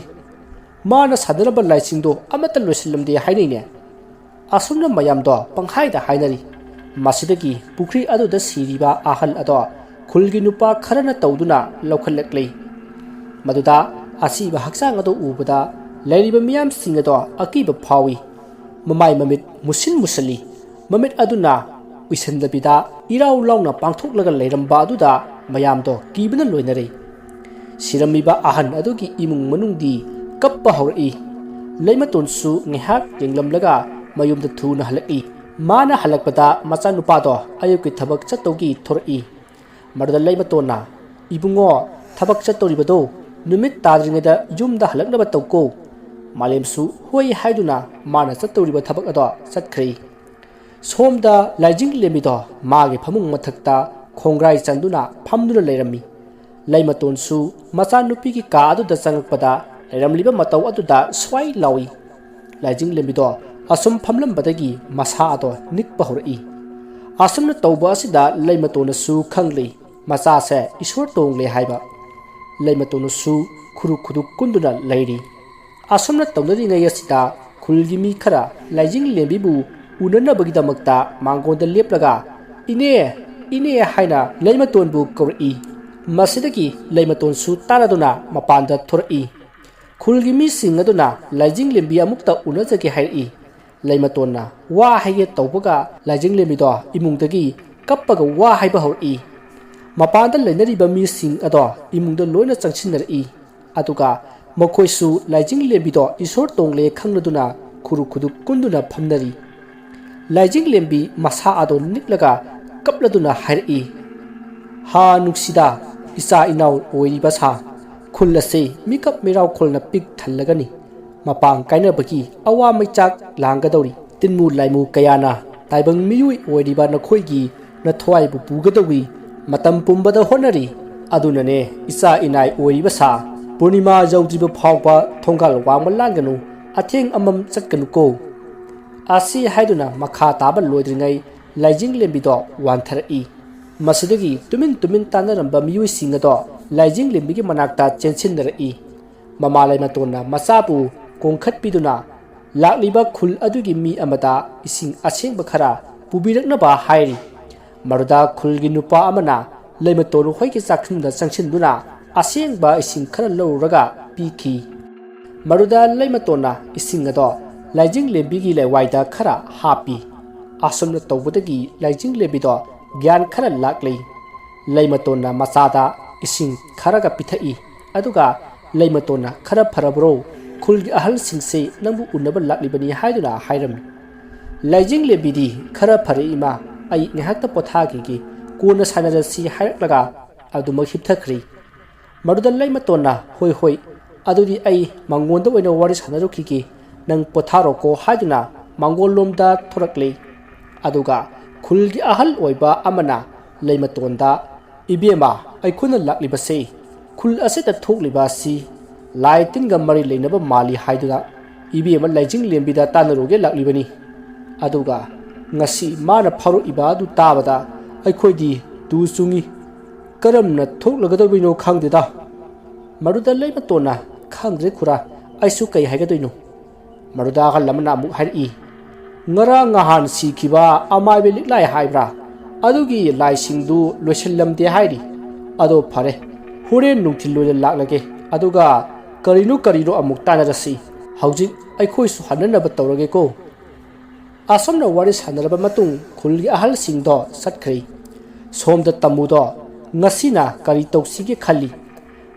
ꯃꯥꯅ ꯁꯥꯟꯅꯔꯝꯕ ꯂꯥꯏꯁꯤꯡꯗꯣ ꯑꯃꯠꯇ ꯂꯣꯏꯁꯤꯜꯂꯝꯗꯦ ꯍꯥꯏꯅꯩꯅꯦ꯫ ꯑꯁꯨꯝꯅ ꯃꯌꯥꯝꯗꯣ ꯄꯪꯍꯥꯏꯗ ꯍꯥꯏꯅꯔꯤ꯫ ꯃꯁꯤꯗꯒꯤ ꯄꯨꯈ꯭ꯔꯤ ꯑꯗꯨꯗ ꯁꯤꯔꯤꯕ ꯑꯍꯜ ꯑꯗꯣ ꯈꯨꯜꯒꯤ ꯅꯨꯄꯥ ꯈꯔꯅ ꯇꯧꯗꯨꯅ ꯂꯧꯈꯠꯂꯛꯂꯤ꯫ ꯃꯗꯨꯗ ꯑꯁꯤꯕ ꯍꯛꯆꯥꯡ ꯑꯗꯨ ꯎꯕꯗ ꯂꯩꯔꯤꯕ ꯃꯤꯌꯥꯝꯁꯤꯡ ꯑꯗꯣ ꯑꯀꯤꯕ ꯐꯥꯎꯏ꯫ ꯃꯃꯥꯏ ꯃꯃꯤꯠ ꯃꯨꯁꯤꯟ ꯃꯨꯁꯜꯂꯤ꯫ ꯃꯃꯤꯠ ꯑꯗꯨꯅ ꯎꯏꯁꯟꯗꯕꯤꯗ ꯏꯔꯥꯎ ꯂꯥꯎꯅ ꯄꯥꯡꯊꯣꯛꯂꯒ ꯂꯩꯔꯝꯕ ꯑꯗꯨꯗ ꯃꯌꯥꯝꯗꯣ ꯀꯤꯕꯅ ꯂꯣꯏꯅꯔꯦ꯫ ꯁꯤꯔꯝꯃꯤꯕ ꯑꯍꯟ ꯑꯗꯨꯒꯤ ꯏꯃꯨꯡ ꯃꯅꯨꯡꯗꯤ ꯀꯞꯄ ꯍꯧꯔꯛꯏ꯫ ꯂꯩꯃꯇꯣꯟꯁꯨ ꯉꯥꯏꯍꯥꯛ ꯌꯦꯡꯂꯝꯂꯒ ꯃꯌꯨꯝꯗ ꯊꯨꯅ ꯍꯜꯂꯛꯏ꯫ ꯃꯥꯅ ꯍꯜꯂꯛꯄꯗ ꯃꯆꯥꯅꯨꯄꯥꯗꯣ ꯑꯌꯨꯛꯀꯤ ꯊꯕꯛ ꯆꯠꯇꯧꯒꯤ ꯊꯣꯔꯛꯏ꯫ ꯃꯗꯨꯗ ꯂꯩꯃꯇꯣꯟꯅ, "ꯏꯕꯨꯡꯉꯣ, ꯊꯕꯛ ꯆꯠꯇꯧꯔꯤꯕꯗꯣ ꯅꯨꯃꯤꯠ ꯇꯥꯗ꯭ꯔꯤꯉꯩꯗ ꯌꯨꯝꯗ ꯍꯜꯂꯛꯅꯕ ꯇꯧꯀꯣ꯫" ꯃꯥꯂꯦꯝꯁꯨ ꯍꯣꯏ ꯍꯥꯏꯗꯨꯅ ꯃꯥꯅ ꯆꯠꯇꯧꯔꯤꯕ ꯊꯕꯛ ꯑꯗꯣ ꯆꯠꯈ꯭ꯔꯦ꯫ ꯁꯣꯝꯗ ꯂꯥꯏꯖꯤꯡ ꯂꯦꯝꯕꯤꯗꯣ ꯃꯥꯒꯤ ꯐꯃꯨꯡ ꯃꯊꯛꯇ ꯈꯣꯡꯒ꯭ꯔꯥꯏ ꯆꯟꯗꯨꯅ ꯐꯝꯗꯨꯅ ꯂꯩꯔꯝꯃꯤ꯫ ꯂꯩꯃꯇꯣꯟꯁꯨ ꯃꯆꯥꯅꯨꯄꯤꯒꯤ ꯀꯥ ꯑꯗꯨꯗ ꯆꯪꯉꯛꯄꯗ ꯂꯩꯔꯝꯂꯤꯕ ꯃꯇꯧ ꯑꯗꯨꯗ ꯁ꯭ꯋꯥꯏ ꯂꯥꯎꯏ꯫ ꯂꯥꯏꯖꯤꯡ ꯂꯦꯝꯕꯤꯗꯣ ꯑꯁꯨꯝ ꯐꯝꯂꯝꯕꯗꯒꯤ ꯃꯁꯥ ꯑꯗꯣ ꯅꯤꯛꯄ ꯍꯧꯔꯛꯏ꯫ ꯑꯁꯨꯝꯅ ꯇꯧꯕ ꯑꯁꯤꯗ ꯂꯩꯃꯇꯣꯟꯅꯁꯨ ꯈꯪꯂꯤ ꯃꯆꯥꯁꯦ ꯏꯁꯣꯔ ꯇꯣꯡꯂꯦ ꯍꯥꯏꯕ꯫ ꯂꯩꯃꯇꯣꯟꯅꯁꯨ ꯈꯨꯔꯨ ꯈꯨꯗꯨ ꯀꯨꯟꯗꯨꯅ ꯂꯩꯔꯤ꯫ ꯑꯁꯨꯝꯅ ꯇꯧꯅꯔꯤꯉꯩ ꯑꯁꯤꯗ ꯈꯨꯜꯒꯤ ꯃꯤ ꯈꯔ ꯂꯥꯏꯖꯤꯡ ꯂꯦꯝꯕꯤꯕꯨ ꯎꯅꯅꯕꯒꯤꯗꯃꯛꯇ ꯃꯥꯡꯒꯣꯟꯗ ꯂꯦꯞꯂꯒ, "ꯏꯅꯦ, ꯏꯅꯦ" ꯍꯥꯏꯅ ꯂꯩꯃꯇꯣꯟꯕꯨ ꯀꯧꯔꯛꯏ꯫ ꯃꯁꯤꯗꯒꯤ ꯂꯩꯃꯇꯣꯟꯁꯨ ꯇꯥꯔꯗꯨꯅ ꯃꯄꯥꯟꯗ ꯊꯣꯔꯛꯏ꯫ ꯈꯨꯜꯒꯤ ꯃꯤꯁꯤꯡ ꯑꯗꯨꯅ ꯂꯥꯏꯖꯤꯡ ꯂꯦꯝꯕꯤ ꯑꯃꯨꯛꯇ ꯎꯅꯖꯒꯦ ꯍꯥꯏꯔꯛꯏ꯫ ꯂꯩꯃꯇꯣꯟꯅ ꯋꯥ ꯍꯥꯏꯒꯦ ꯇꯧꯕꯒ ꯂꯥꯏꯖꯤꯡ ꯂꯦꯝꯕꯤꯗꯣ ꯏꯃꯨꯡꯗꯒꯤ ꯀꯞꯄꯒ ꯋꯥ ꯍꯥꯏꯕ ꯍꯧꯔꯛꯏ꯫ ꯃꯄꯥꯟꯗ ꯂꯩꯅꯔꯤꯕ ꯃꯤꯁꯤꯡ ꯑꯗꯣ ꯏꯃꯨꯡꯗ ꯂꯣꯏꯅ ꯆꯪꯁꯤꯟꯅꯔꯛꯏ꯫ ꯑꯗꯨꯒ ꯃꯈꯣꯏꯁꯨ ꯂꯥꯏꯖꯤꯡ ꯂꯦꯝꯕꯤꯗꯣ ꯏꯁꯣꯔ ꯇꯣꯡꯂꯦ ꯈꯪꯂꯗꯨꯅ ꯈꯨꯔꯨ ꯈꯨꯗꯨ ꯀꯨꯟꯗꯨꯅ ꯐꯝꯅꯔꯤ꯫ ꯂꯥꯏꯖꯤꯡ ꯂꯦꯝꯕꯤ ꯃꯁꯥ ꯑꯗꯣ ꯅꯤꯛꯂꯒ ꯀꯞꯂꯗꯨꯅ ꯍꯥꯏꯔꯛꯏ, "ꯍꯥ ꯅꯨꯡꯁꯤꯗ, ꯏꯆꯥ ꯏꯅꯥꯎ ꯑꯣꯏꯔꯤꯕ ꯁꯥ, ꯈꯨꯜ ꯑꯁꯤ ꯃꯤꯀꯞ ꯃꯤꯔꯥꯎꯈꯣꯜꯅ ꯄꯤꯛ ꯊꯜꯂꯒꯅꯤ꯫ ꯃꯄꯥꯡ ꯀꯥꯏꯅꯕꯒꯤ ꯑꯋꯥ ꯃꯩꯆꯥꯛ ꯂꯥꯡꯒꯗꯧꯔꯤ꯫ ꯇꯤꯟꯃꯨ ꯂꯥꯏꯃꯨ ꯀꯌꯥꯅ ꯇꯥꯏꯕꯪ ꯃꯤꯑꯣꯏ ꯑꯣꯏꯔꯤꯕ ꯅꯈꯣꯏꯒꯤ ꯅꯊ꯭ꯋꯥꯏꯕꯨ ꯄꯨꯒꯗꯧꯔꯤ꯫ ꯃꯇꯝ ꯄꯨꯝꯕꯗ ꯍꯣꯠꯅꯔꯤ꯫ ꯑꯗꯨꯅꯅꯦ, ꯏꯆꯥ ꯏꯅꯥꯏ ꯑꯣꯏꯔꯤꯕ ꯁꯥ, ꯄꯨꯔꯅꯤꯃꯥ ꯌꯧꯗ꯭ꯔꯤꯕ ꯐꯥꯎꯕ ꯊꯣꯡꯒꯥꯜ ꯋꯥꯡꯃ ꯂꯥꯟꯒꯅꯨ, ꯑꯊꯦꯡ ꯑꯃꯝ ꯆꯠꯀꯅꯨꯀꯣ꯫" ꯑꯁꯤ ꯍꯥꯏꯗꯨꯅ ꯃꯈꯥ ꯇꯥꯕ ꯂꯣꯏꯗ꯭ꯔꯤꯉꯩ ꯂꯥꯏꯖꯤꯡ ꯂꯦꯝꯕꯤꯗꯣ ꯋꯥꯟꯊꯔꯛꯏ꯫ ꯃꯁꯤꯗꯒꯤ ꯇꯨꯃꯤꯟ ꯇꯨꯃꯤꯟ ꯇꯥꯟꯅꯔꯝꯕ ꯃꯤꯑꯣꯏꯁꯤꯡ ꯑꯗꯣ ꯂꯥꯏꯖꯤꯡ ꯂꯦꯝꯕꯤꯒꯤ ꯃꯅꯥꯛꯇ ꯆꯦꯟꯁꯤꯟꯅꯔꯛꯏ꯫ ꯃꯃꯥ ꯂꯩꯃꯇꯣꯟꯅ ꯃꯆꯥꯕꯨ ꯀꯣꯟꯈꯠꯄꯤꯗꯨꯅ ꯂꯥꯛꯂꯤꯕ ꯈꯨꯜ ꯑꯗꯨꯒꯤ ꯃꯤ ꯑꯃꯗ ꯏꯁꯤꯡ ꯑꯁꯦꯡꯕ ꯈꯔ ꯄꯨꯕꯤꯔꯛꯅꯕ ꯍꯥꯏꯔꯤ꯫ ꯃꯗꯨꯗ ꯈꯨꯜꯒꯤ ꯅꯨꯄꯥ ꯑꯃꯅ ꯂꯩꯃꯇꯣꯟ ꯍꯣꯏꯒꯤ ꯆꯥꯛꯈꯨꯝꯗ ꯆꯪꯁꯤꯟꯗꯨꯅ ꯑꯁꯦꯡꯕ ꯏꯁꯤꯡ ꯈꯔ ꯂꯧꯔꯨꯔꯒ ꯄꯤꯈꯤ꯫ ꯃꯗꯨꯗ ꯂꯩꯃꯇꯣꯟꯅ ꯏꯁꯤꯡ ꯑꯗꯣ ꯂꯥꯏꯖꯤꯡ ꯂꯦꯝꯕꯤꯒꯤ ꯂꯩꯋꯥꯏꯗ ꯈꯔ ꯍꯥꯞꯄꯤ꯫ ꯑꯁꯨꯝꯅ ꯇꯧꯕꯗꯒꯤ ꯂꯥꯏꯖꯤꯡ ꯂꯦꯝꯕꯤꯗꯣ ꯒ꯭ꯌꯥꯟ ꯈꯔ ꯂꯥꯛꯂꯤ꯫ ꯂꯩꯃꯇꯣꯟꯅ ꯃꯆꯥꯗ ꯏꯁꯤꯡ ꯈꯔꯒ ꯄꯤꯊꯛꯏ꯫ ꯑꯗꯨꯒ ꯂꯩꯃꯇꯣꯟꯅ "ꯈꯔ ꯐꯔꯕ꯭ꯔꯣ? ꯈꯨꯜꯒꯤ ꯑꯍꯜꯁꯤꯡꯁꯦ ꯅꯪꯕꯨ ꯎꯅꯕ ꯂꯥꯛꯂꯤꯕꯅꯤ" ꯍꯥꯏꯗꯨꯅ ꯍꯥꯏꯔꯝꯃꯤ꯫ ꯂꯥꯏꯖꯤꯡ ꯂꯦꯝꯕꯤꯗꯤ "ꯈꯔ ꯐꯔꯦ ꯏꯃꯥ, ꯑꯩ ꯉꯥꯏꯍꯥꯛꯇ ꯄꯣꯊꯥꯈꯤꯒꯦ, ꯀꯣꯟꯅ ꯁꯥꯟꯅꯔꯁꯤ" ꯍꯥꯏꯔꯛꯂꯒ ꯑꯗꯨꯃꯛ ꯍꯤꯞꯊꯈ꯭ꯔꯤ꯫ ꯃꯗꯨꯗ ꯂꯩꯃꯇꯣꯟꯅ "ꯍꯣꯏ ꯍꯣꯏ, ꯑꯗꯨꯗꯤ ꯑꯩ ꯃꯉꯣꯟꯗ ꯑꯣꯏꯅ ꯋꯥꯔꯤ ꯁꯥꯟꯅꯔꯨꯈꯤꯒꯦ, ꯅꯪ ꯄꯣꯊꯥꯔꯣꯀꯣ" ꯍꯥꯏꯗꯨꯅ ꯃꯉꯣꯟꯂꯣꯝꯗ ꯊꯣꯔꯛꯂꯦ꯫ ꯑꯗꯨꯒ ꯈꯨꯜꯒꯤ ꯑꯍꯜ ꯑꯣꯏꯕ ꯑꯃꯅ ꯂꯩꯃꯇꯣꯟꯗ "ꯏꯕꯦꯝꯃ, ꯑꯩꯈꯣꯏꯅ ꯂꯥꯛꯂꯤꯕꯁꯦ ꯈꯨꯜ ꯑꯁꯤꯗ ꯊꯣꯛꯂꯤꯕ ꯑꯁꯤ ꯂꯥꯏ ꯇꯤꯟꯒ ꯃꯔꯤ ꯂꯩꯅꯕ ꯃꯥꯜꯂꯤ ꯍꯥꯏꯗꯨꯅ ꯏꯕꯦꯝꯃ ꯂꯥꯏꯖꯤꯡ ꯂꯦꯝꯕꯤꯗ ꯇꯥꯟꯅꯔꯨꯒꯦ ꯂꯥꯛꯂꯤꯕꯅꯤ꯫ ꯑꯗꯨꯒ ꯉꯁꯤ ꯃꯥꯅ ꯐꯥꯎꯔꯛꯏꯕ ꯑꯗꯨ ꯇꯥꯕꯗ ꯑꯩꯈꯣꯏꯗꯤ ꯇꯨ ꯆꯨꯡꯏ꯫ ꯀꯔꯝꯅ ꯊꯣꯛꯂꯒꯗꯧꯔꯤꯕꯅꯣ ꯈꯪꯗꯦꯗ"꯫ ꯃꯗꯨꯗ ꯂꯩꯃꯇꯣꯟꯅ "ꯈꯪꯗ꯭ꯔꯦ ꯈꯨꯔꯥ, ꯑꯩꯁꯨ ꯀꯩ ꯍꯥꯏꯒꯗꯣꯏꯅꯣ"꯫ ꯃꯗꯨꯗ ꯑꯍꯜ ꯑꯃꯅ ꯑꯃꯨꯛ ꯍꯥꯏꯔꯛꯏ, "ꯉꯔꯥꯡ ꯅꯍꯥꯟ ꯁꯤꯈꯤꯕ ꯑꯃꯥꯏꯕ ꯂꯤꯛꯂꯥꯏ ꯍꯥꯏꯕ꯭ꯔꯥ, ꯑꯗꯨꯒꯤ ꯂꯥꯏꯁꯤꯡꯗꯨ ꯂꯣꯏꯁꯤꯜꯂꯝꯗꯦ ꯍꯥꯏꯔꯤ꯫ ꯑꯗꯣ ꯐꯔꯦ, ꯍꯣꯔꯦꯟ ꯅꯨꯡꯊꯤꯜ ꯑꯣꯏꯅ ꯂꯥꯛꯂꯒꯦ, ꯑꯗꯨꯒ ꯀꯔꯤꯅꯣ ꯀꯔꯤꯅꯣ ꯑꯃꯨꯛ ꯇꯥꯟꯅꯔꯁꯤ꯫ ꯍꯧꯖꯤꯛ ꯑꯩꯈꯣꯏꯁꯨ ꯍꯟꯅꯅꯕ ꯇꯧꯔꯒꯦꯀꯣ"꯫ ꯑꯁꯨꯝꯅ ꯋꯥꯔꯤ ꯁꯥꯟꯅꯔꯕ ꯃꯇꯨꯡ ꯈꯨꯜꯒꯤ ꯑꯍꯜꯁꯤꯡꯗꯣ ꯆꯠꯈ꯭ꯔꯦ꯫ ꯁꯣꯝꯗ ꯇꯥꯃꯨꯗꯣ ꯉꯁꯤꯅ ꯀꯔꯤ ꯇꯧꯁꯤꯒꯦ ꯈꯜꯂꯤ꯫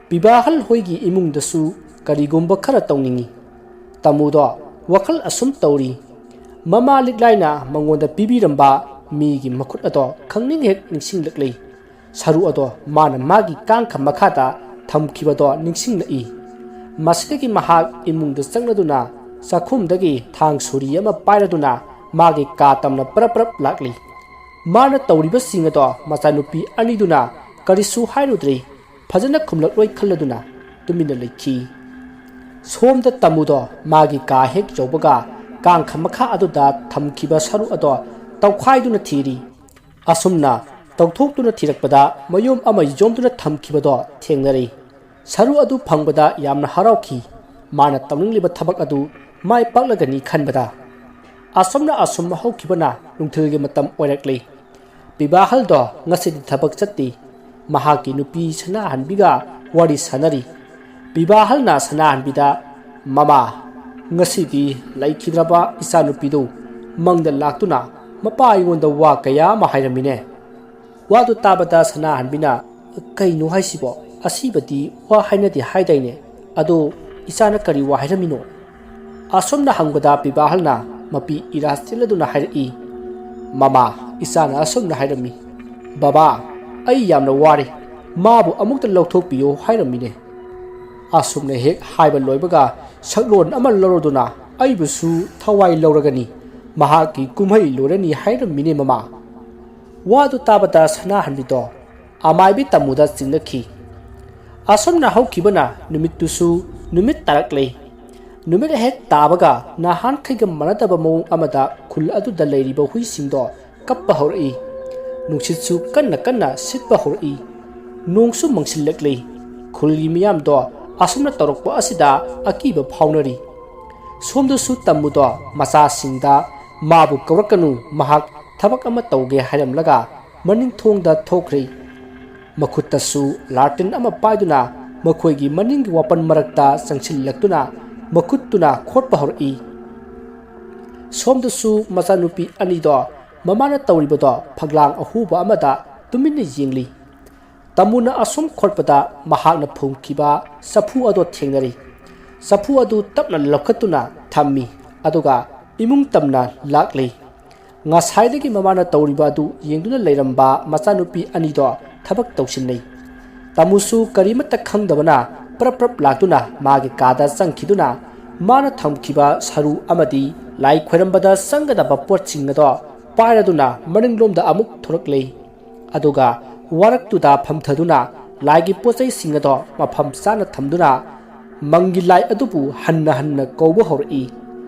ꯄꯤꯕꯥꯍꯜ ꯍꯣꯏꯒꯤ ꯏꯃꯨꯡꯗꯁꯨ ꯀꯔꯤꯒꯨꯝꯕ ꯈꯔ ꯇꯧꯅꯤꯡꯏ꯫ ꯇꯥꯃꯨꯗꯣ ꯋꯥꯈꯜ ꯑꯁꯨꯝ ꯇꯧꯔꯤ꯫ ꯃꯃꯥ ꯂꯤꯛꯂꯥꯏꯅ ꯃꯉꯣꯟꯗ ꯄꯤꯕꯤꯔꯝꯕ ꯃꯤꯒꯤ ꯃꯈꯨꯠ ꯑꯗꯣ ꯈꯪꯅꯤꯡ ꯍꯦꯛ ꯅꯤꯡꯁꯤꯡꯂꯛꯂꯤ꯫ ꯁꯔꯨ ꯑꯗꯣ ꯃꯥꯅ ꯃꯥꯒꯤ ꯀꯥꯡꯈ ꯃꯈꯥꯗ ꯊꯝꯈꯤꯕꯗꯣ ꯅꯤꯡꯁꯤꯡꯂꯛꯏ꯫ ꯃꯁꯤꯗꯒꯤ ꯃꯍꯥꯛ ꯏꯃꯨꯡꯗ ꯆꯪꯂꯗꯨꯅ ꯆꯥꯛꯈꯨꯝꯗꯒꯤ ꯊꯥꯡ ꯁꯣꯔꯤ ꯑꯃ ꯄꯥꯏꯔꯗꯨꯅ ꯃꯥꯒꯤ ꯀꯥ ꯇꯝꯅ ꯄꯔꯞ ꯄꯔꯞ ꯂꯥꯛꯂꯤ꯫ ꯃꯥꯅ ꯇꯧꯔꯤꯕꯁꯤꯡ ꯑꯗꯣ ꯃꯆꯥꯅꯨꯄꯤ ꯑꯅꯤꯗꯨꯅ ꯀꯔꯤꯁꯨ ꯍꯥꯏꯔꯨꯗ꯭ꯔꯦ꯫ ꯐꯖꯅ ꯈꯨꯝꯂꯛꯂꯣꯏ ꯈꯜꯂꯗꯨꯅ ꯇꯨꯃꯤꯟꯅ ꯂꯩꯈꯤ꯫ ꯁꯣꯝꯗ ꯇꯥꯃꯨꯗꯣ ꯃꯥꯒꯤ ꯀꯥ ꯍꯦꯛ ꯌꯧꯕꯒ ꯀꯥꯡꯈ ꯃꯈꯥ ꯑꯗꯨꯗ ꯊꯝꯈꯤꯕ ꯁꯔꯨ ꯑꯗꯣ ꯇꯧꯈꯥꯏꯗꯨꯅ ꯊꯤꯔꯤ꯫ ꯑꯁꯨꯝꯅ ꯇꯧꯊꯣꯛꯇꯨꯅ ꯊꯤꯔꯛꯄꯗ ꯃꯌꯨꯝ ꯑꯃ ꯌꯣꯝꯗꯨꯅ ꯊꯝꯈꯤꯕꯗꯣ ꯊꯦꯡꯅꯔꯦ꯫ ꯁꯔꯨ ꯑꯗꯨ ꯐꯪꯕꯗ ꯌꯥꯝꯅ ꯍꯔꯥꯎꯈꯤ꯫ ꯃꯥꯅ ꯇꯧꯅꯤꯡꯂꯤꯕ ꯊꯕꯛ ꯑꯗꯨ ꯃꯥꯏ ꯄꯥꯛꯂꯒꯅꯤ ꯈꯟꯕꯗ꯫ ꯑꯁꯨꯝꯅ ꯑꯁꯨꯝ ꯍꯧꯈꯤꯕꯅ ꯅꯨꯡꯊꯤꯜꯒꯤ ꯃꯇꯝ ꯑꯣꯏꯔꯛꯂꯦ꯫ ꯄꯤꯕꯥꯍꯜꯗꯣ ꯉꯁꯤꯗꯤ ꯊꯕꯛ ꯆꯠꯇꯦ꯫ ꯃꯍꯥꯛꯀꯤ ꯅꯨꯄꯤ ꯁꯅꯥꯍꯟꯕꯤꯒ ꯋꯥꯔꯤ ꯁꯥꯟꯅꯔꯤ꯫ ꯄꯤꯕꯥꯍꯜꯅ ꯁꯅꯥꯍꯟꯕꯤꯗ, "ꯃꯃꯥ, ꯉꯁꯤꯗꯤ ꯂꯩꯈꯤꯗ꯭ꯔꯕ ꯏꯆꯥꯅꯨꯄꯤꯗꯨ ꯃꯪꯗ ꯂꯥꯛꯇꯨꯅ ꯃꯄꯥ ꯑꯩꯉꯣꯟꯗ ꯋꯥ ꯀꯌꯥ ꯑꯃ ꯍꯥꯏꯔꯝꯃꯤꯅꯦ꯫ ꯋꯥꯗꯨ ꯇꯥꯕꯗ ꯁꯅꯥꯍꯟꯕꯤꯅ, "ꯀꯩꯅꯣ ꯍꯥꯏꯁꯤꯕꯣ? ꯑꯁꯤꯕꯗꯤ ꯋꯥ ꯍꯥꯏꯅꯗꯦ ꯍꯥꯏꯗꯥꯏꯅꯦ? ꯑꯗꯣ ꯏꯆꯥꯅ ꯀꯔꯤ ꯋꯥ ꯍꯥꯏꯔꯝꯃꯤꯅꯣ?" ꯑꯁꯨꯝꯅ ꯍꯪꯕꯗ ꯄꯤꯕꯥꯍꯜꯅ ꯃꯄꯤ ꯏꯔꯥ ꯆꯦꯜꯂꯗꯨꯅ ꯍꯥꯏꯔꯛꯏ, "ꯃꯃꯥ, ꯏꯆꯥꯅ ꯑꯁꯨꯝꯅ ꯍꯥꯏꯔꯝꯃꯤ, 'ꯕꯕꯥ, ꯑꯩ ꯌꯥꯝꯅ ꯋꯥꯔꯦ, ꯃꯥꯕꯨ ꯑꯃꯨꯛꯇ ꯂꯧꯊꯣꯛꯄꯤꯌꯨ' ꯍꯥꯏꯔꯝꯃꯤꯅꯦ꯫ ꯑꯁꯨꯝꯅ ꯍꯦꯛ ꯍꯥꯏꯕ ꯂꯣꯏꯕꯒ ꯁꯛꯂꯣꯟ ꯑꯃ ꯂꯧꯔꯗꯨꯅ ꯑꯩꯕꯨꯁꯨ ꯊꯋꯥꯏ ꯂꯧꯔꯒꯅꯤ, ꯃꯍꯥꯛꯀꯤ ꯀꯨꯝꯍꯩ ꯂꯣꯏꯔꯅꯤ ꯍꯥꯏꯔꯝꯃꯤꯅꯦ ꯃꯃꯥ"꯫ ꯋꯥꯗꯨ ꯇꯥꯕꯗ ꯁꯅꯥꯍꯟꯕꯤꯗꯣ ꯑꯃꯥꯏꯕꯤ ꯇꯝꯃꯨꯗ ꯆꯤꯡꯅꯈꯤ꯫ ꯑꯁꯨꯝꯅ ꯍꯧꯈꯤꯕꯅ ꯅꯨꯃꯤꯠꯇꯨꯁꯨ ꯅꯨꯃꯤꯠ ꯇꯥꯔꯛꯂꯦ꯫ ꯅꯨꯃꯤꯠ ꯍꯦꯛ ꯇꯥꯕꯒ ꯅꯍꯥꯟꯈꯩꯒ ꯃꯥꯟꯅꯗꯕ ꯃꯑꯣꯡ ꯑꯃꯗ ꯈꯨꯜ ꯑꯗꯨꯗ ꯂꯩꯔꯤꯕ ꯍꯨꯏꯁꯤꯡꯗꯣ ꯀꯞꯄ ꯍꯧꯔꯛꯏ꯫ ꯅꯨꯡꯁꯤꯠꯁꯨ ꯀꯟꯅ ꯀꯟꯅ ꯁꯤꯠꯄ ꯍꯧꯔꯛꯏ꯫ ꯅꯣꯡꯁꯨ ꯃꯪꯁꯤꯜꯂꯛꯂꯤ꯫ ꯈꯨꯜꯒꯤ ꯃꯤꯌꯥꯝꯗꯣ ꯑꯁꯨꯝꯅ ꯇꯧꯔꯛꯄ ꯑꯁꯤꯗ ꯑꯀꯤꯕ ꯐꯥꯎꯅꯔꯤ꯫ ꯁꯣꯝꯗꯁꯨ ꯇꯝꯃꯨꯗꯣ ꯃꯆꯥꯁꯤꯡꯗ ꯃꯥꯕꯨ ꯀꯧꯔꯛꯀꯅꯨ, ꯃꯍꯥꯛ ꯊꯕꯛ ꯑꯃ ꯇꯧꯒꯦ ꯍꯥꯏꯔꯝꯂꯒ ꯃꯅꯤꯡ ꯊꯣꯡꯗ ꯊꯣꯛꯈ꯭ꯔꯦ꯫ ꯃꯈꯨꯠꯇꯁꯨ ꯂꯥꯔꯇꯤꯟ ꯑꯃ ꯄꯥꯏꯗꯨꯅ ꯃꯈꯣꯏꯒꯤ ꯃꯅꯤꯡꯒꯤ ꯋꯥꯄꯟ ꯃꯔꯛꯇ ꯆꯪꯁꯤꯜꯂꯛꯇꯨꯅ ꯃꯈꯨꯠꯇꯨꯅ ꯈꯣꯠꯄ ꯍꯧꯔꯛꯏ꯫ ꯁꯣꯝꯗꯁꯨ ꯃꯆꯥꯅꯨꯄꯤ ꯑꯅꯤꯗꯣ ꯃꯃꯥꯅ ꯇꯧꯔꯤꯕꯗꯣ ꯐꯛꯂꯥꯡ ꯑꯍꯨꯕ ꯑꯃꯗ ꯇꯨꯃꯤꯟꯅ ꯌꯦꯡꯂꯤ꯫ ꯇꯝꯃꯨꯅ ꯑꯁꯨꯝ ꯈꯣꯠꯄꯗ ꯃꯍꯥꯛꯅ ꯐꯨꯝꯈꯤꯕ ꯆꯐꯨ ꯑꯗꯣ ꯊꯦꯡꯅꯔꯤ꯫ ꯆꯐꯨ ꯑꯗꯨ ꯇꯞꯅ ꯂꯧꯈꯠꯇꯨꯅ ꯊꯝꯃꯤ, ꯑꯗꯨꯒ ꯏꯃꯨꯡ ꯇꯝꯅ ꯂꯥꯛꯂꯤ꯫ ꯉꯁꯥꯏꯗꯒꯤ ꯃꯃꯥꯅ ꯇꯧꯔꯤꯕ ꯑꯗꯨ ꯌꯦꯡꯗꯨꯅ ꯂꯩꯔꯝꯕ ꯃꯆꯥꯅꯨꯄꯤ ꯑꯅꯤꯗꯣ ꯊꯕꯛ ꯇꯧꯁꯤꯟꯅꯩ꯫ ꯇꯥꯃꯨꯁꯨ ꯀꯔꯤꯃꯠꯇ ꯈꯪꯗꯕꯅ ꯄ꯭ꯔꯞ ꯄ꯭ꯔꯞ ꯂꯥꯛꯇꯨꯅ ꯃꯥꯒꯤ ꯀꯥꯗ ꯆꯪꯈꯤꯗꯨꯅ ꯃꯥꯅ ꯊꯝꯈꯤꯕ ꯁꯔꯨ ꯑꯃꯗꯤ ꯂꯥꯏ ꯈꯣꯏꯔꯝꯕꯗ ꯆꯪꯒꯗꯕ ꯄꯣꯠꯁꯤꯡ ꯑꯗꯣ ꯄꯥꯏꯔꯗꯨꯅ ꯃꯅꯤꯡꯂꯣꯝꯗ ꯑꯃꯨꯛ ꯊꯣꯔꯛꯂꯦ꯫ ꯑꯗꯨꯒ ꯋꯥꯔꯛꯇꯨꯗ ꯐꯝꯊꯗꯨꯅ ꯂꯥꯏꯒꯤ ꯄꯣꯠꯆꯩꯁꯤꯡ ꯑꯗꯣ ꯃꯐꯝ ꯆꯥꯅ ꯊꯝꯗꯨꯅ ꯃꯪꯒꯤ ꯂꯥꯏ ꯑꯗꯨꯕꯨ ꯍꯟꯅ ꯍꯟꯅ ꯀꯧꯕ ꯍꯧꯔꯛꯏ꯫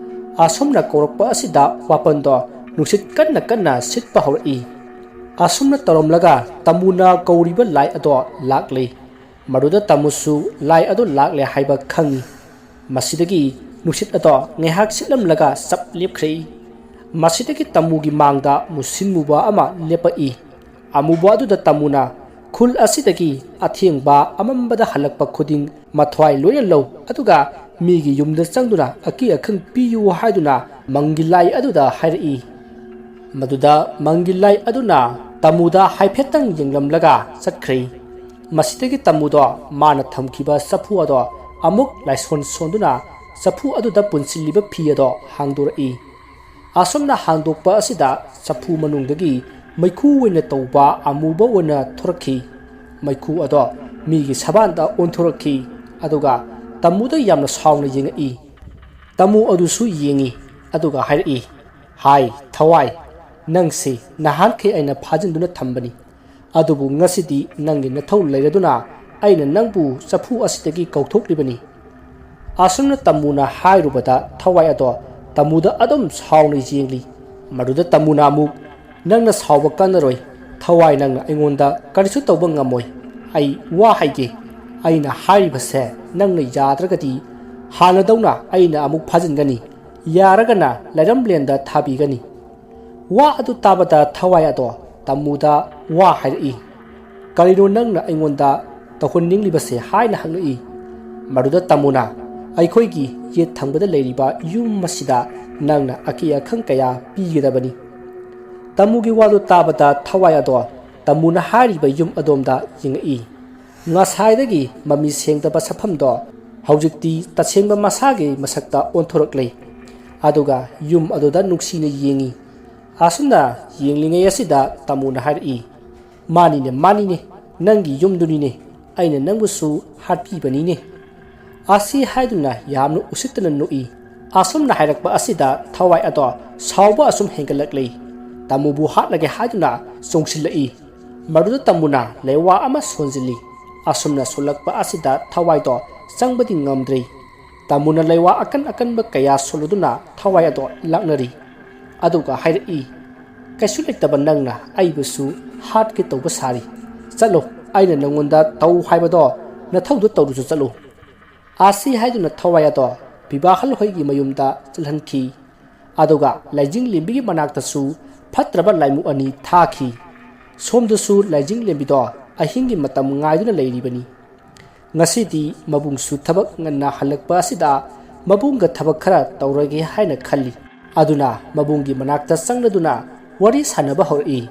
ꯑꯁꯨꯝꯅ ꯀꯧꯔꯛꯄ ꯑꯁꯤꯗ ꯋꯥꯄꯟꯗꯣ ꯅꯨꯡꯁꯤꯠ ꯀꯟꯅ ꯀꯟꯅ ꯁꯤꯠꯄ ꯍꯧꯔꯛꯏ꯫ ꯑꯁꯨꯝꯅ ꯇꯧꯔꯝꯂꯒ ꯇꯥꯃꯨꯅ ꯀꯧꯔꯤꯕ ꯂꯥꯏ ꯑꯗꯣ ꯂꯥꯛꯂꯦ꯫ ꯃꯗꯨꯗ ꯇꯥꯃꯨꯁꯨ ꯂꯥꯏ ꯑꯗꯣ ꯂꯥꯛꯂꯦ ꯍꯥꯏꯕ ꯈꯪꯏ꯫ ꯃꯁꯤꯗꯒꯤ ꯅꯨꯡꯁꯤꯠ ꯑꯗꯣ ꯉꯥꯏꯍꯥꯛ ꯁꯤꯠꯂꯝꯂꯒ ꯆꯞ ꯂꯦꯞꯈ꯭ꯔꯦ꯫ ꯃꯁꯤꯗꯒꯤ ꯇꯥꯃꯨꯒꯤ ꯃꯥꯡꯗ ꯃꯨꯁꯤꯟ ꯃꯨꯕ ꯑꯃ ꯂꯦꯞꯄꯛꯏ꯫ ꯑꯃꯨꯕ ꯑꯗꯨꯗ ꯇꯥꯃꯨꯅ ꯈꯨꯜ ꯑꯁꯤꯗꯒꯤ ꯑꯊꯦꯡꯕ ꯑꯃꯝꯕꯗ ꯍꯜꯂꯛꯄ ꯈꯨꯗꯤꯡ ꯃꯊ꯭ꯋꯥꯏ ꯂꯣꯏꯅ ꯂꯧ, ꯑꯗꯨꯒ ꯃꯤꯒꯤ ꯌꯨꯝꯗ ꯆꯪꯗꯨꯅ ꯑꯀꯤ ꯑꯈꯪ ꯄꯤꯌꯨ ꯍꯥꯏꯗꯨꯅ ꯃꯪꯒꯤ ꯂꯥꯏ ꯑꯗꯨꯗ ꯍꯥꯏꯔꯛꯏ꯫ ꯃꯗꯨꯗ ꯃꯪꯒꯤ ꯂꯥꯏ ꯑꯗꯨꯅ ꯇꯥꯃꯨꯗ ꯍꯥꯏꯐꯦꯠꯇꯪ ꯌꯦꯡꯂꯝꯂꯒ ꯆꯠꯈ꯭ꯔꯦ꯫ ꯃꯁꯤꯗꯒꯤ ꯇꯥꯃꯨꯗꯣ ꯃꯥꯅ ꯊꯝꯈꯤꯕ ꯆꯐꯨ ꯑꯗꯣ ꯑꯃꯨꯛ ꯂꯥꯏꯁꯣꯟ ꯁꯣꯟꯗꯨꯅ ꯆꯐꯨ ꯑꯗꯨꯗ ꯄꯨꯟꯁꯤꯜꯂꯤꯕ ꯐꯤ ꯑꯗꯣ ꯍꯥꯡꯗꯣꯔꯛꯏ꯫ ꯑꯁꯨꯝꯅ ꯍꯥꯡꯗꯣꯛꯄ ꯑꯁꯤꯗ ꯆꯐꯨ ꯃꯅꯨꯡꯗꯒꯤ ꯃꯩꯈꯨ ꯑꯣꯏꯅ ꯇꯧꯕ ꯑꯃꯨꯕ ꯑꯣꯏꯅ ꯊꯣꯔꯛꯈꯤ꯫ ꯃꯩꯈꯨ ꯑꯗꯣ ꯃꯤꯒꯤ ꯁꯕꯥꯟꯗ ꯑꯣꯟꯊꯣꯔꯛꯈꯤ꯫ ꯑꯗꯨꯒ ꯇꯥꯃꯨꯗ ꯌꯥꯝꯅ ꯁꯥꯎꯅ ꯌꯦꯡꯉꯛꯏ꯫ ꯇꯥꯃꯨ ꯑꯗꯨꯁꯨ ꯌꯦꯡꯉꯤ꯫ ꯑꯗꯨꯒ ꯍꯥꯏꯔꯛꯏ, "ꯍꯥꯏ, ꯊꯋꯥꯏ, ꯅꯪꯁꯤ ꯅꯍꯥꯟꯈꯩ ꯑꯩꯅ ꯐꯥꯖꯤꯟꯗꯨꯅ ꯊꯝꯕꯅꯤ꯫ ꯑꯗꯨꯕꯨ ꯉꯁꯤꯗꯤ ꯅꯪꯒꯤ ꯅꯊꯧ ꯂꯩꯔꯗꯨꯅ ꯑꯩꯅ ꯅꯪꯕꯨ ꯆꯐꯨ ꯑꯁꯤꯗꯒꯤ ꯀꯧꯊꯣꯛꯂꯤꯕꯅꯤ꯫" ꯑꯁꯨꯝꯅ ꯇꯥꯃꯨꯅ ꯍꯥꯏꯔꯨꯕꯗ ꯊꯋꯥꯏ ꯑꯗꯣ ꯇꯥꯃꯨꯗ ꯑꯗꯨꯝ ꯁꯥꯎꯅ ꯌꯦꯡꯂꯤ꯫ ꯃꯗꯨꯗ ꯇꯥꯃꯨꯅ ꯑꯃꯨꯛ, "ꯅꯪꯅ ꯁꯥꯎꯕ ꯀꯥꯟꯅꯔꯣꯏ꯫ ꯊꯋꯥꯏ, ꯅꯪꯅ ꯑꯩꯉꯣꯟꯗ ꯀꯔꯤꯁꯨ ꯇꯧꯕ ꯉꯝꯃꯣꯏ꯫ ꯑꯩ ꯋꯥ ꯍꯥꯏꯒꯦ꯫ ꯑꯩꯅ ꯍꯥꯏꯔꯤꯕꯁꯦ ꯅꯪꯅ ꯌꯥꯗ꯭ꯔꯒꯗꯤ ꯍꯥꯟꯅꯗꯧꯅ ꯑꯩꯅ ꯑꯃꯨꯛ ꯐꯥꯖꯤꯟꯒꯅꯤ꯫ ꯌꯥꯔꯒꯅ ꯂꯩꯔꯝꯂꯦꯟꯗ ꯊꯥꯕꯤꯒꯅꯤ꯫" ꯋꯥ ꯑꯗꯨ ꯇꯥꯕꯗ ꯊꯋꯥꯏ ꯑꯗꯣ ꯇꯥꯃꯨꯗ ꯋꯥ ꯍꯥꯏꯔꯛꯏ꯫ "ꯀꯔꯤꯅꯣ ꯅꯪꯅ ꯑꯩꯉꯣꯟꯗ ꯇꯧꯍꯟꯅꯤꯡꯂꯤꯕꯁꯦ?" ꯍꯥꯏꯅ ꯍꯪꯂꯛꯏ꯫ ꯃꯗꯨꯗ ꯇꯥꯃꯨꯅ, "ꯑꯩꯈꯣꯏꯒꯤ ꯌꯦꯠ ꯊꯪꯕꯗ ꯂꯩꯔꯤꯕ ꯌꯨꯝ ꯑꯁꯤꯗ ꯅꯪꯅ ꯑꯀꯤ ꯑꯈꯪ ꯀꯌꯥ ꯄꯤꯒꯗꯕꯅꯤ꯫" ꯇꯥꯃꯨꯒꯤ ꯋꯥꯗꯨ ꯇꯥꯕꯗ ꯊꯋꯥꯏ ꯑꯗꯣ ꯇꯥꯃꯨꯅ ꯍꯥꯏꯔꯤꯕ ꯌꯨꯝ ꯑꯗꯣꯝꯗ ꯌꯦꯡꯉꯛꯏ꯫ ꯉꯁꯥꯏꯗꯒꯤ ꯃꯃꯤ ꯁꯦꯡꯗꯕ ꯁꯛꯐꯝꯗꯣ ꯍꯧꯖꯤꯛꯇꯤ ꯇꯁꯦꯡꯕ ꯃꯁꯥꯒꯤ ꯃꯁꯛꯇ ꯑꯣꯟꯊꯣꯔꯛꯂꯦ꯫ ꯑꯗꯨꯒ ꯌꯨꯝ ꯑꯗꯨꯗ ꯅꯨꯡꯁꯤꯅ ꯌꯦꯡꯉꯤ꯫ ꯑꯁꯨꯝꯅ ꯌꯦꯡꯂꯤꯉꯩ ꯑꯁꯤꯗ ꯇꯥꯃꯨꯅ ꯍꯥꯏꯔꯛꯏ, "ꯃꯥꯅꯤꯅꯦ, ꯃꯥꯅꯤꯅꯦ, ꯅꯪꯒꯤ ꯌꯨꯝꯗꯨꯅꯤꯅꯦ, ꯑꯩꯅ ꯅꯪꯕꯨꯁꯨ ꯍꯥꯠꯄꯤꯕꯅꯤꯅꯦ꯫" ꯑꯁꯤ ꯍꯥꯏꯗꯨꯅ ꯌꯥꯝꯅ ꯎꯁꯤꯠꯇꯅ ꯅꯣꯛꯏ꯫ ꯑꯁꯨꯝꯅ ꯍꯥꯏꯔꯛꯄ ꯑꯁꯤꯗ ꯊꯋꯥꯏ ꯑꯗꯣ ꯁꯥꯎꯕ ꯑꯁꯨꯝ ꯍꯦꯟꯒꯠꯂꯛꯂꯤ꯫ ꯇꯥꯃꯨꯕꯨ ꯍꯥꯠꯂꯒꯦ ꯍꯥꯏꯗꯨꯅ ꯆꯣꯡꯁꯤꯜꯂꯛꯏ꯫ ꯃꯗꯨꯗ ꯇꯥꯃꯨꯅ ꯂꯩꯋꯥ ꯑꯃ ꯁꯣꯟꯖꯤꯜꯂꯤ꯫ ꯑꯁꯨꯝꯅ ꯁꯣꯜꯂꯛꯄ ꯑꯁꯤꯗ ꯊꯋꯥꯏꯗꯣ ꯆꯪꯕꯗꯤ ꯉꯝꯗ꯭ꯔꯤ꯫ ꯇꯥꯃꯨꯅ ꯂꯩꯋꯥ ꯑꯀꯟ ꯑꯀꯟꯕ ꯀꯌꯥ ꯁꯣꯜꯂꯨꯗꯨꯅ ꯊꯋꯥꯏ ꯑꯗꯣ ꯂꯥꯛꯅꯔꯤ꯫ ꯑꯗꯨꯒ ꯍꯥꯏꯔꯛꯏ, ꯀꯩꯁꯨ ꯂꯩꯇꯕ ꯅꯪꯅ ꯑꯩꯕꯨꯁꯨ ꯍꯥꯠꯀꯦ ꯇꯧꯕ ꯁꯥꯔꯤ꯫ ꯆꯠꯂꯣ, ꯑꯩꯅ ꯅꯪꯉꯣꯟꯗ ꯇꯧ ꯍꯥꯏꯕꯗꯣ ꯅꯊꯧꯗꯣ ꯇꯧꯔꯨꯁꯨ ꯆꯠꯂꯣ꯫ ꯑꯥꯁꯤ ꯍꯥꯏꯗꯨꯅ ꯊꯋꯥꯏ ꯑꯗꯣ ꯕꯤꯕꯥꯍꯜ ꯍꯣꯏꯒꯤ ꯃꯌꯨꯝꯗ ꯆꯠꯍꯟꯈꯤ꯫ ꯑꯗꯨꯒ ꯂꯥꯏꯖꯤꯡ ꯂꯦꯝꯕꯤꯒꯤ ꯃꯅꯥꯛꯇꯁꯨ ꯐꯠꯇ꯭ꯔꯕ ꯂꯥꯏꯃꯨ ꯑꯅꯤ ꯊꯥꯈꯤ꯫ ꯁꯣꯝꯗꯁꯨ ꯂꯥꯏꯖꯤꯡ ꯂꯦꯝꯕꯤꯗꯣ ꯑꯍꯤꯡꯒꯤ ꯃꯇꯝ ꯉꯥꯏꯗꯨꯅ ꯂꯩꯔꯤꯕꯅꯤ꯫ ꯉꯁꯤꯗꯤ ꯃꯕꯨꯡꯁꯨ ꯊꯕꯛ ꯉꯟꯅ ꯍꯜꯂꯛꯄ ꯑꯁꯤꯗ ꯃꯕꯨꯡꯒ ꯊꯕꯛ ꯈꯔ ꯇꯧꯔꯒꯦ ꯍꯥꯏꯅ ꯈꯜꯂꯤ꯫ ꯑꯗꯨꯅ ꯃꯕꯨꯡꯒꯤ ꯃꯅꯥꯛꯇ ꯆꯪꯂꯗꯨꯅ ꯋꯥꯔꯤ ꯁꯥꯟꯅꯕ ꯍꯧꯔꯛꯏ꯫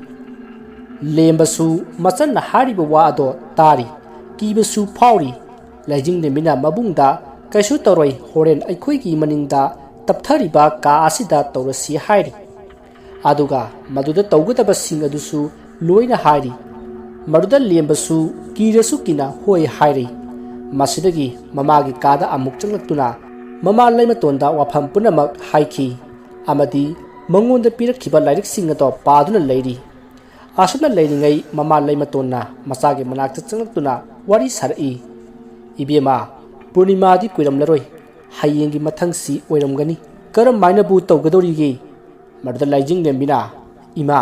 ꯂꯦꯝꯕꯁꯨ ꯃꯆꯟꯅ ꯍꯥꯏꯔꯤꯕ ꯋꯥ ꯑꯗꯣ ꯇꯥꯔꯤ꯫ ꯀꯤꯕꯁꯨ ꯐꯥꯎꯔꯤ꯫ ꯂꯥꯏꯖꯤꯡ ꯂꯦꯝꯕꯤꯅ ꯃꯕꯨꯡꯗ, "ꯀꯩꯁꯨ ꯇꯧꯔꯣꯏ, ꯍꯣꯔꯦꯟ ꯑꯩꯈꯣꯏꯒꯤ ꯃꯅꯤꯡꯗ ꯇꯞꯊꯔꯤꯕ ꯀꯥ ꯑꯁꯤꯗ ꯇꯧꯔꯁꯤ" ꯍꯥꯏꯔꯤ꯫ ꯑꯗꯨꯒ ꯃꯗꯨꯗ ꯇꯧꯒꯗꯕꯁꯤꯡ ꯑꯗꯨꯁꯨ ꯂꯣꯏꯅ ꯍꯥꯏꯔꯤ꯫ ꯃꯗꯨꯗ ꯂꯦꯝꯕꯁꯨ ꯀꯤꯔꯁꯨ ꯀꯤꯅ ꯍꯣꯏ ꯍꯥꯏꯔꯤ꯫ ꯃꯁꯤꯗꯒꯤ ꯃꯃꯥꯒꯤ ꯀꯥꯗ ꯑꯃꯨꯛ ꯆꯪꯂꯛꯇꯨꯅ ꯃꯃꯥ ꯂꯩꯃꯇꯣꯟꯗ ꯋꯥꯐꯝ ꯄꯨꯝꯅꯃꯛ ꯍꯥꯏꯈꯤ ꯑꯃꯗꯤ ꯃꯉꯣꯟꯗ ꯄꯤꯔꯛꯈꯤꯕ ꯂꯥꯏꯔꯤꯛꯁꯤꯡ ꯑꯗꯣ ꯄꯥꯗꯨꯅ ꯂꯩꯔꯤ꯫ ꯑꯁꯨꯝꯅ ꯂꯩꯔꯤꯉꯩ ꯃꯃꯥ ꯂꯩꯃꯇꯣꯟꯅ ꯃꯆꯥꯒꯤ ꯃꯅꯥꯛꯇ ꯆꯪꯂꯛꯇꯨꯅ ꯋꯥꯔꯤ ꯁꯥꯔꯛꯏ꯫ "ꯏꯕꯦꯝꯃ, ꯄꯨꯔꯅꯤꯃꯥꯗꯤ ꯀꯨꯏꯔꯝꯂꯔꯣꯏ꯫ ꯍꯌꯦꯡꯒꯤ ꯃꯊꯪꯁꯤ ꯑꯣꯏꯔꯝꯒꯅꯤ꯫ ꯀꯔꯝ ꯍꯥꯏꯅꯕꯨ ꯇꯧꯒꯗꯧꯔꯤꯒꯦ?" ꯃꯗꯨꯗ ꯂꯥꯏꯖꯤꯡ ꯂꯦꯝꯕꯤꯅ, "ꯏꯃꯥ,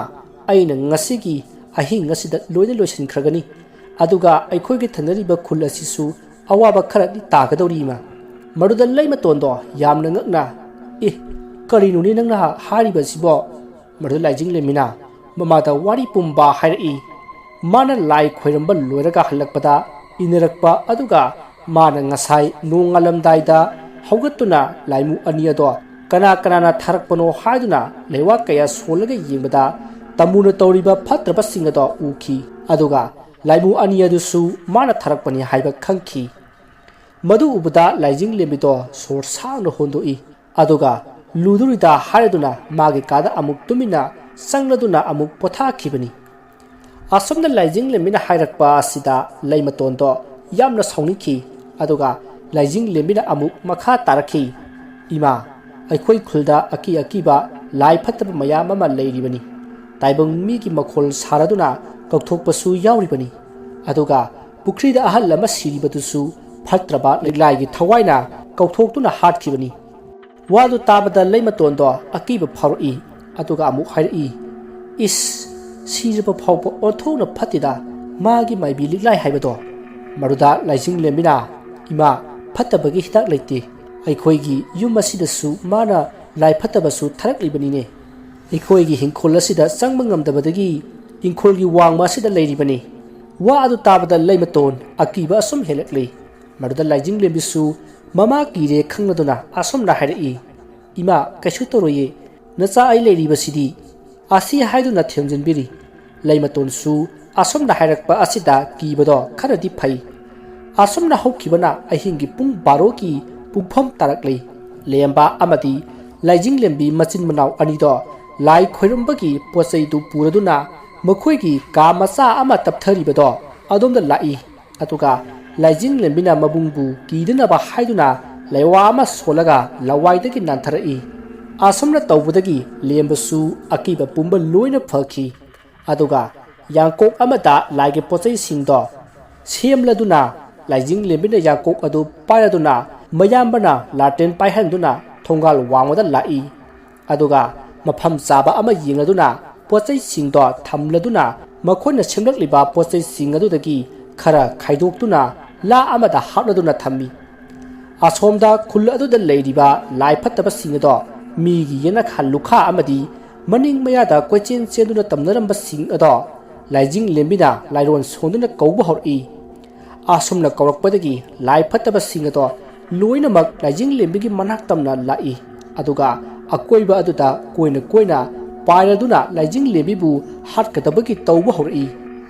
ꯑꯩꯅ ꯉꯁꯤꯒꯤ ꯑꯍꯤꯡ ꯑꯁꯤꯗ ꯂꯣꯏꯅ ꯂꯣꯏꯁꯤꯟꯈ꯭ꯔꯒꯅꯤ꯫ ꯑꯗꯨꯒ ꯑꯩꯈꯣꯏꯒꯤ ꯊꯪꯅꯔꯤꯕ ꯈꯨꯜ ꯑꯁꯤꯁꯨ ꯑꯋꯥꯕ ꯈꯔꯗꯤ ꯇꯥꯒꯗꯧꯔꯤ, ꯏꯃꯥ꯫" ꯃꯗꯨꯗ ꯂꯩꯃꯇꯣꯟꯗꯣ ꯌꯥꯝꯅ ꯉꯛꯅ, "ꯑꯦ, ꯀꯔꯤꯅꯣꯅꯦ ꯅꯪꯅ ꯍꯥꯏꯔꯤꯕꯁꯤꯕꯣ?" ꯃꯗꯨꯗ ꯂꯥꯏꯖꯤꯡ ꯂꯦꯝꯕꯤꯅ ꯃꯃꯥꯗ ꯋꯥꯔꯤ ꯄꯨꯝꯕ ꯍꯥꯏꯔꯛꯏ꯫ ꯃꯥꯅ ꯂꯥꯏ ꯈꯣꯏꯔꯝꯕ ꯂꯣꯏꯔꯒ ꯍꯜꯂꯛꯄꯗ ꯏꯟꯅꯔꯛꯄ ꯑꯗꯨꯒ ꯃꯥꯅ ꯉꯁꯥꯏ ꯅꯣꯡꯉꯥꯜꯂꯝꯗꯥꯏꯗ ꯍꯧꯒꯠꯇꯨꯅ ꯂꯥꯏꯃꯨ ꯑꯅꯤ ꯑꯗꯣ ꯀꯅꯥ ꯀꯅꯥꯅ ꯊꯥꯔꯛꯄꯅꯣ ꯍꯥꯏꯗꯨꯅ ꯂꯩꯋꯥ ꯀꯌꯥ ꯁꯣꯜꯂꯒ ꯌꯦꯡꯕꯗ ꯇꯝꯃꯨꯅ ꯇꯧꯔꯤꯕ ꯐꯠꯇ꯭ꯔꯕꯁꯤꯡ ꯑꯗꯣ ꯎꯈꯤ꯫ ꯑꯗꯨꯒ ꯂꯥꯏꯃꯨ ꯑꯅꯤ ꯑꯗꯨꯁꯨ ꯃꯥꯅ ꯊꯥꯔꯛꯄꯅꯤ ꯍꯥꯏꯕ ꯈꯪꯈꯤ꯫ ꯃꯗꯨ ꯎꯕꯗ ꯂꯥꯏꯖꯤꯡ ꯂꯦꯝꯕꯤꯗꯣ ꯁꯣꯔ ꯁꯥꯡꯅ ꯍꯣꯟꯗꯣꯛꯏ꯫ ꯑꯗꯨꯒ ꯂꯨꯗꯨꯔꯤꯗ ꯍꯥꯏꯔꯗꯨꯅ ꯃꯥꯒꯤ ꯀꯥꯗ ꯑꯃꯨꯛ ꯇꯨꯃꯤꯟꯅ ꯆꯪꯂꯗꯨꯅ ꯑꯃꯨꯛ ꯄꯣꯊꯥꯈꯤꯕꯅꯤ꯫ ꯑꯁꯨꯝꯅ ꯂꯥꯏꯖꯤꯡ ꯂꯦꯝꯕꯤꯅ ꯍꯥꯏꯔꯛꯄ ꯑꯁꯤꯗ ꯂꯩꯃꯇꯣꯟꯗꯣ ꯌꯥꯝꯅ ꯁꯥꯎꯅꯤꯡꯈꯤ꯫ ꯑꯗꯨꯒ ꯂꯥꯏꯖꯤꯡ ꯂꯦꯝꯕꯤꯅ ꯑꯃꯨꯛ ꯃꯈꯥ ꯇꯥꯔꯛꯈꯤ, "ꯏꯃꯥ, ꯑꯩꯈꯣꯏ ꯈꯨꯜꯗ ꯑꯀꯤ ꯑꯀꯤꯕ ꯂꯥꯏ ꯐꯠꯇꯕ ꯃꯌꯥꯝ ꯑꯃ ꯂꯩꯔꯤꯕꯅꯤ꯫ ꯇꯥꯏꯕꯪ ꯃꯤꯒꯤ ꯃꯈꯣꯜ ꯁꯥꯔꯗꯨꯅ ꯀꯧꯊꯣꯛꯄꯁꯨ ꯌꯥꯎꯔꯤꯕꯅꯤ꯫ ꯑꯗꯨꯒ ꯄꯨꯈ꯭ꯔꯤꯗ ꯑꯍꯜ ꯑꯃ ꯁꯤꯔꯤꯕꯗꯨꯁꯨ ꯐꯠꯇ꯭ꯔꯕ ꯂꯩꯂꯥꯏꯒꯤ ꯊꯋꯥꯏꯅ ꯀꯧꯊꯣꯛꯇꯨꯅ ꯍꯥꯠꯈꯤꯕꯅꯤ꯫" ꯋꯥꯗꯨ ꯇꯥꯕꯗ ꯂꯩꯃꯇꯣꯟꯗꯣ ꯑꯀꯤꯕ ꯐꯥꯎꯔꯛꯏ꯫ ꯑꯗꯨꯒ ꯑꯃꯨꯛ ꯍꯥꯏꯔꯛꯏ, "ꯏꯁ, ꯁꯤꯔꯕ ꯐꯥꯎꯕ ꯑꯣꯟꯊꯣꯛꯅ ꯐꯠꯇꯦꯗ ꯃꯥꯒꯤ ꯃꯥꯏꯕꯤ ꯂꯤꯛꯂꯥꯏ ꯍꯥꯏꯕꯗꯣ"꯫ ꯃꯗꯨꯗ ꯂꯥꯏꯖꯤꯡꯂꯦꯝꯕꯤꯅ, "ꯏꯃꯥ, ꯐꯠꯇꯕꯒꯤ ꯍꯤꯗꯥꯛ ꯂꯩꯇꯦ꯫ ꯑꯩꯈꯣꯏꯒꯤ ꯌꯨꯝ ꯑꯁꯤꯗꯁꯨ ꯃꯥꯅ ꯂꯥꯏ ꯐꯠꯇꯕꯁꯨ ꯊꯥꯔꯛꯂꯤꯕꯅꯤꯅꯦ꯫ ꯑꯩꯈꯣꯏꯒꯤ ꯏꯪꯈꯣꯜ ꯑꯁꯤꯗ ꯆꯪꯕ ꯉꯝꯗꯕꯗꯒꯤ ꯏꯪꯈꯣꯜꯒꯤ ꯋꯥꯡꯃ ꯑꯁꯤꯗ ꯂꯩꯔꯤꯕꯅꯤ"꯫ ꯋꯥ ꯑꯗꯨ ꯇꯥꯕꯗ ꯂꯩꯃꯇꯣꯟ ꯑꯀꯤꯕ ꯑꯁꯨꯝ ꯍꯦꯜꯂꯛꯂꯤ꯫ ꯃꯗꯨꯗ ꯂꯥꯏꯖꯤꯡꯂꯦꯝꯕꯤꯁꯨ ꯃꯃꯥ ꯀꯤꯔꯦ ꯈꯪꯂꯗꯨꯅ ꯑꯁꯨꯝꯅ ꯍꯥꯏꯔꯛꯏ, "ꯏꯃꯥ, ꯀꯩꯁꯨ ꯇꯧꯔꯣꯏꯌꯦ, ꯅꯆꯥ ꯑꯩ ꯂꯩꯔꯤꯕꯁꯤꯗꯤ"꯫ ꯑꯁꯤ ꯍꯥꯏꯗꯨꯅ ꯊꯦꯝꯖꯤꯟꯕꯤꯔꯤ꯫ ꯂꯩꯃꯇꯣꯟꯁꯨ ꯑꯁꯨꯝꯅ ꯍꯥꯏꯔꯛꯄ ꯑꯁꯤꯗ ꯀꯤꯕꯗꯣ ꯈꯔꯗꯤ ꯐꯩ꯫ ꯑꯁꯨꯝꯅ ꯍꯧꯈꯤꯕꯅ ꯑꯍꯤꯡꯒꯤ ꯄꯨꯡ ꯕꯥꯔꯣꯒꯤ ꯄꯨꯡꯐꯝ ꯇꯥꯔꯛꯂꯤ꯫ ꯂꯦꯝꯕ ꯑꯃꯗꯤ ꯂꯥꯏꯖꯤꯡꯂꯦꯝꯕꯤ ꯃꯆꯤꯟ ꯃꯅꯥꯎ ꯑꯅꯤꯗꯣ ꯂꯥꯏ ꯈꯣꯏꯔꯝꯕꯒꯤ ꯄꯣꯠ ꯆꯩꯗꯨ ꯄꯨꯔꯗꯨꯅ ꯃꯈꯣꯏꯒꯤ ꯀꯥ ꯃꯆꯥ ꯑꯃ ꯇꯞꯊꯔꯤꯕꯗꯣ ꯑꯗꯣꯝꯗ ꯂꯥꯛꯏ꯫ ꯑꯗꯨꯒ ꯂꯥꯏꯖꯤꯡꯂꯦꯝꯕꯤꯅ ꯃꯕꯨꯡꯕꯨ ꯀꯤꯗꯅꯕ ꯍꯥꯏꯗꯨꯅ ꯂꯩꯋꯥ ꯑꯃ ꯁꯣꯜꯂꯒ ꯂꯋꯥꯏꯗꯒꯤ ꯅꯥꯟꯊꯔꯛꯏ꯫ ꯑꯁꯨꯝꯅ ꯇꯧꯕꯗꯒꯤ ꯂꯦꯝꯕꯁꯨ ꯑꯀꯤꯕ ꯄꯨꯝꯕ ꯂꯣꯏꯅ ꯐꯈꯤ꯫ ꯑꯗꯨꯒ ꯌꯥꯡꯀꯣꯛ ꯑꯃꯗ ꯂꯥꯏꯒꯤ ꯄꯣꯠꯆꯩꯁꯤꯡꯗꯣ ꯁꯦꯝꯂꯗꯨꯅ, ꯂꯥꯏꯖꯤꯡꯂꯦꯝꯕꯤꯅ ꯌꯥꯡꯀꯣꯛ ꯑꯗꯨ ꯄꯥꯏꯔꯗꯨꯅ, ꯃꯌꯥꯝꯕꯅ ꯂꯥꯇꯦꯟ ꯄꯥꯏꯍꯟꯗꯨꯅ ꯊꯣꯡꯒꯥꯜ ꯋꯥꯡꯃꯗ ꯂꯥꯛꯏ꯫ ꯑꯗꯨꯒ ꯃꯐꯝ ꯆꯥꯕ ꯑꯃ ꯌꯦꯡꯂꯗꯨꯅ ꯄꯣꯠꯆꯩꯁꯤꯡꯗꯣ ꯊꯝꯂꯗꯨꯅ, ꯃꯈꯣꯏꯅ ꯁꯦꯝꯂꯛꯂꯤꯕ ꯄꯣꯠꯆꯩꯁꯤꯡ ꯑꯗꯨꯗꯒꯤ ꯈꯔ ꯈꯥꯏꯗꯣꯛꯇꯨꯅ ꯂꯥ ꯑꯃꯗ ꯍꯥꯞꯂꯗꯨꯅ ꯊꯝꯃꯤ꯫ ꯑꯁꯣꯝꯗ ꯈꯨꯜ ꯑꯗꯨꯗ ꯂꯩꯔꯤꯕ ꯂꯥꯏ ꯐꯠꯇꯕꯁꯤꯡ ꯑꯗꯣ ꯃꯤꯒꯤ ꯌꯦꯅꯈꯥ ꯂꯨꯈꯥ ꯑꯃꯗꯤ ꯃꯅꯤꯡ ꯃꯌꯥꯗ ꯀꯣꯏꯆꯦꯟ ꯆꯦꯟꯗꯨꯅ ꯇꯝꯅꯔꯝꯕꯁꯤꯡ ꯑꯗꯣ ꯂꯥꯏꯖꯤꯡ ꯂꯦꯝꯕꯤꯅ ꯂꯥꯏꯔꯣꯟ ꯁꯣꯟꯗꯨꯅ ꯀꯧꯕ ꯍꯧꯔꯛꯏ꯫ ꯑꯁꯨꯝꯅ ꯀꯧꯔꯛꯄꯗꯒꯤ ꯂꯥꯏ ꯐꯠꯇꯕꯁꯤꯡ ꯑꯗꯣ ꯂꯣꯏꯅꯃꯛ ꯂꯥꯏꯖꯤꯡ ꯂꯦꯝꯕꯤꯒꯤ ꯃꯅꯥꯛ ꯇꯝꯅ ꯂꯥꯛꯏ꯫ ꯑꯗꯨꯒ ꯑꯀꯣꯏꯕ ꯑꯗꯨꯗ ꯀꯣꯏꯅ ꯀꯣꯏꯅ ꯄꯥꯏꯔꯗꯨꯅ ꯂꯥꯏꯖꯤꯡ ꯂꯦꯝꯕꯤꯕꯨ ꯍꯥꯠꯀꯗꯕꯒꯤ ꯇꯧꯕ ꯍꯧꯔꯛꯏ꯫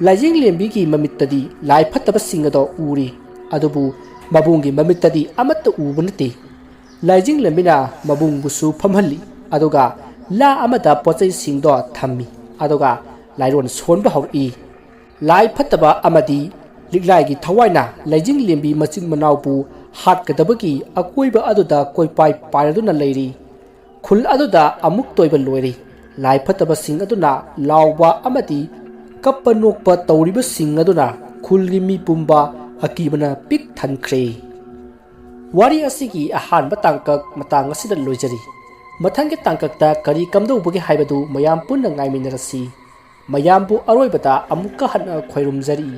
ꯂꯥꯏꯖꯤꯡ ꯂꯦꯝꯕꯤꯒꯤ ꯃꯃꯤꯠꯇꯗꯤ ꯂꯥꯏ ꯐꯠꯇꯕꯁꯤꯡ ꯑꯗꯣ ꯎꯔꯤ, ꯑꯗꯨꯕꯨ ꯃꯕꯨꯡꯒꯤ ꯃꯃꯤꯠꯇꯗꯤ ꯑꯃꯠꯇ ꯎꯕ ꯅꯠꯇꯦ꯫ ꯂꯥꯏꯖꯤꯡ ꯂꯦꯝꯕꯤꯅ ꯃꯕꯨꯡꯕꯨꯁꯨ ꯐꯝꯍꯜꯂꯤ, ꯑꯗꯨꯒ ꯂꯥ ꯑꯃꯗ ꯄꯣꯠꯆꯩꯁꯤꯡꯗꯣ ꯊꯝꯃꯤ, ꯑꯗꯨꯒ ꯂꯥꯏꯔꯣꯟ ꯁꯣꯟꯕ ꯍꯧꯔꯛꯏ꯫ ꯂꯥꯏ ꯐꯠꯇꯕ ꯑꯃꯗꯤ ꯂꯤꯛꯂꯥꯏꯒꯤ ꯊꯋꯥꯏꯅ ꯂꯥꯏꯖꯤꯡ ꯂꯦꯝꯕꯤ ꯃꯆꯤꯟ ꯃꯅꯥꯎꯕꯨ ꯍꯥꯠꯀꯗꯕꯒꯤ ꯑꯀꯣꯏꯕ ꯑꯗꯨꯗ ꯀꯣꯏꯄꯥꯏ ꯄꯥꯏꯔꯗꯨꯅ ꯂꯩꯔꯤ꯫ ꯈꯨꯜ ꯑꯗꯨꯗ ꯑꯃꯨꯛ ꯇꯣꯏꯕ ꯂꯣꯏꯔꯤ꯫ ꯂꯥꯏ ꯐꯠꯇꯕꯁꯤꯡ ꯑꯗꯨꯅ ꯂꯥꯎꯕ ꯑꯃꯗꯤ ꯀꯞꯄ ꯅꯣꯛꯄ ꯇꯧꯔꯤꯕꯁꯤꯡ ꯑꯗꯨꯅ ꯈꯨꯜꯒꯤ ꯃꯤ ꯄꯨꯝꯕ ꯑꯀꯤꯕꯅ ꯄꯤꯛ ꯊꯟꯈ꯭ꯔꯦ꯫ ꯋꯥꯔꯤ ꯑꯁꯤꯒꯤ ꯑꯍꯥꯟꯕ ꯇꯥꯡꯀꯛ ꯃꯇꯥꯡ ꯑꯁꯤꯗ ꯂꯣꯏꯖꯔꯤ꯫ ꯃꯊꯪꯒꯤ ꯇꯥꯡꯀꯛꯇ ꯀꯔꯤ ꯀꯝꯗꯧꯕꯒꯦ ꯍꯥꯏꯕꯗꯨ ꯃꯌꯥꯝ ꯄꯨꯟꯅ ꯉꯥꯏꯃꯤꯟꯅꯔꯁꯤ꯫ ꯃꯌꯥꯝꯕꯨ ꯑꯔꯣꯏꯕꯗ ꯑꯃꯨꯛꯀ ꯍꯟꯅ ꯈꯣꯏꯔꯨꯝꯖꯔꯤ꯫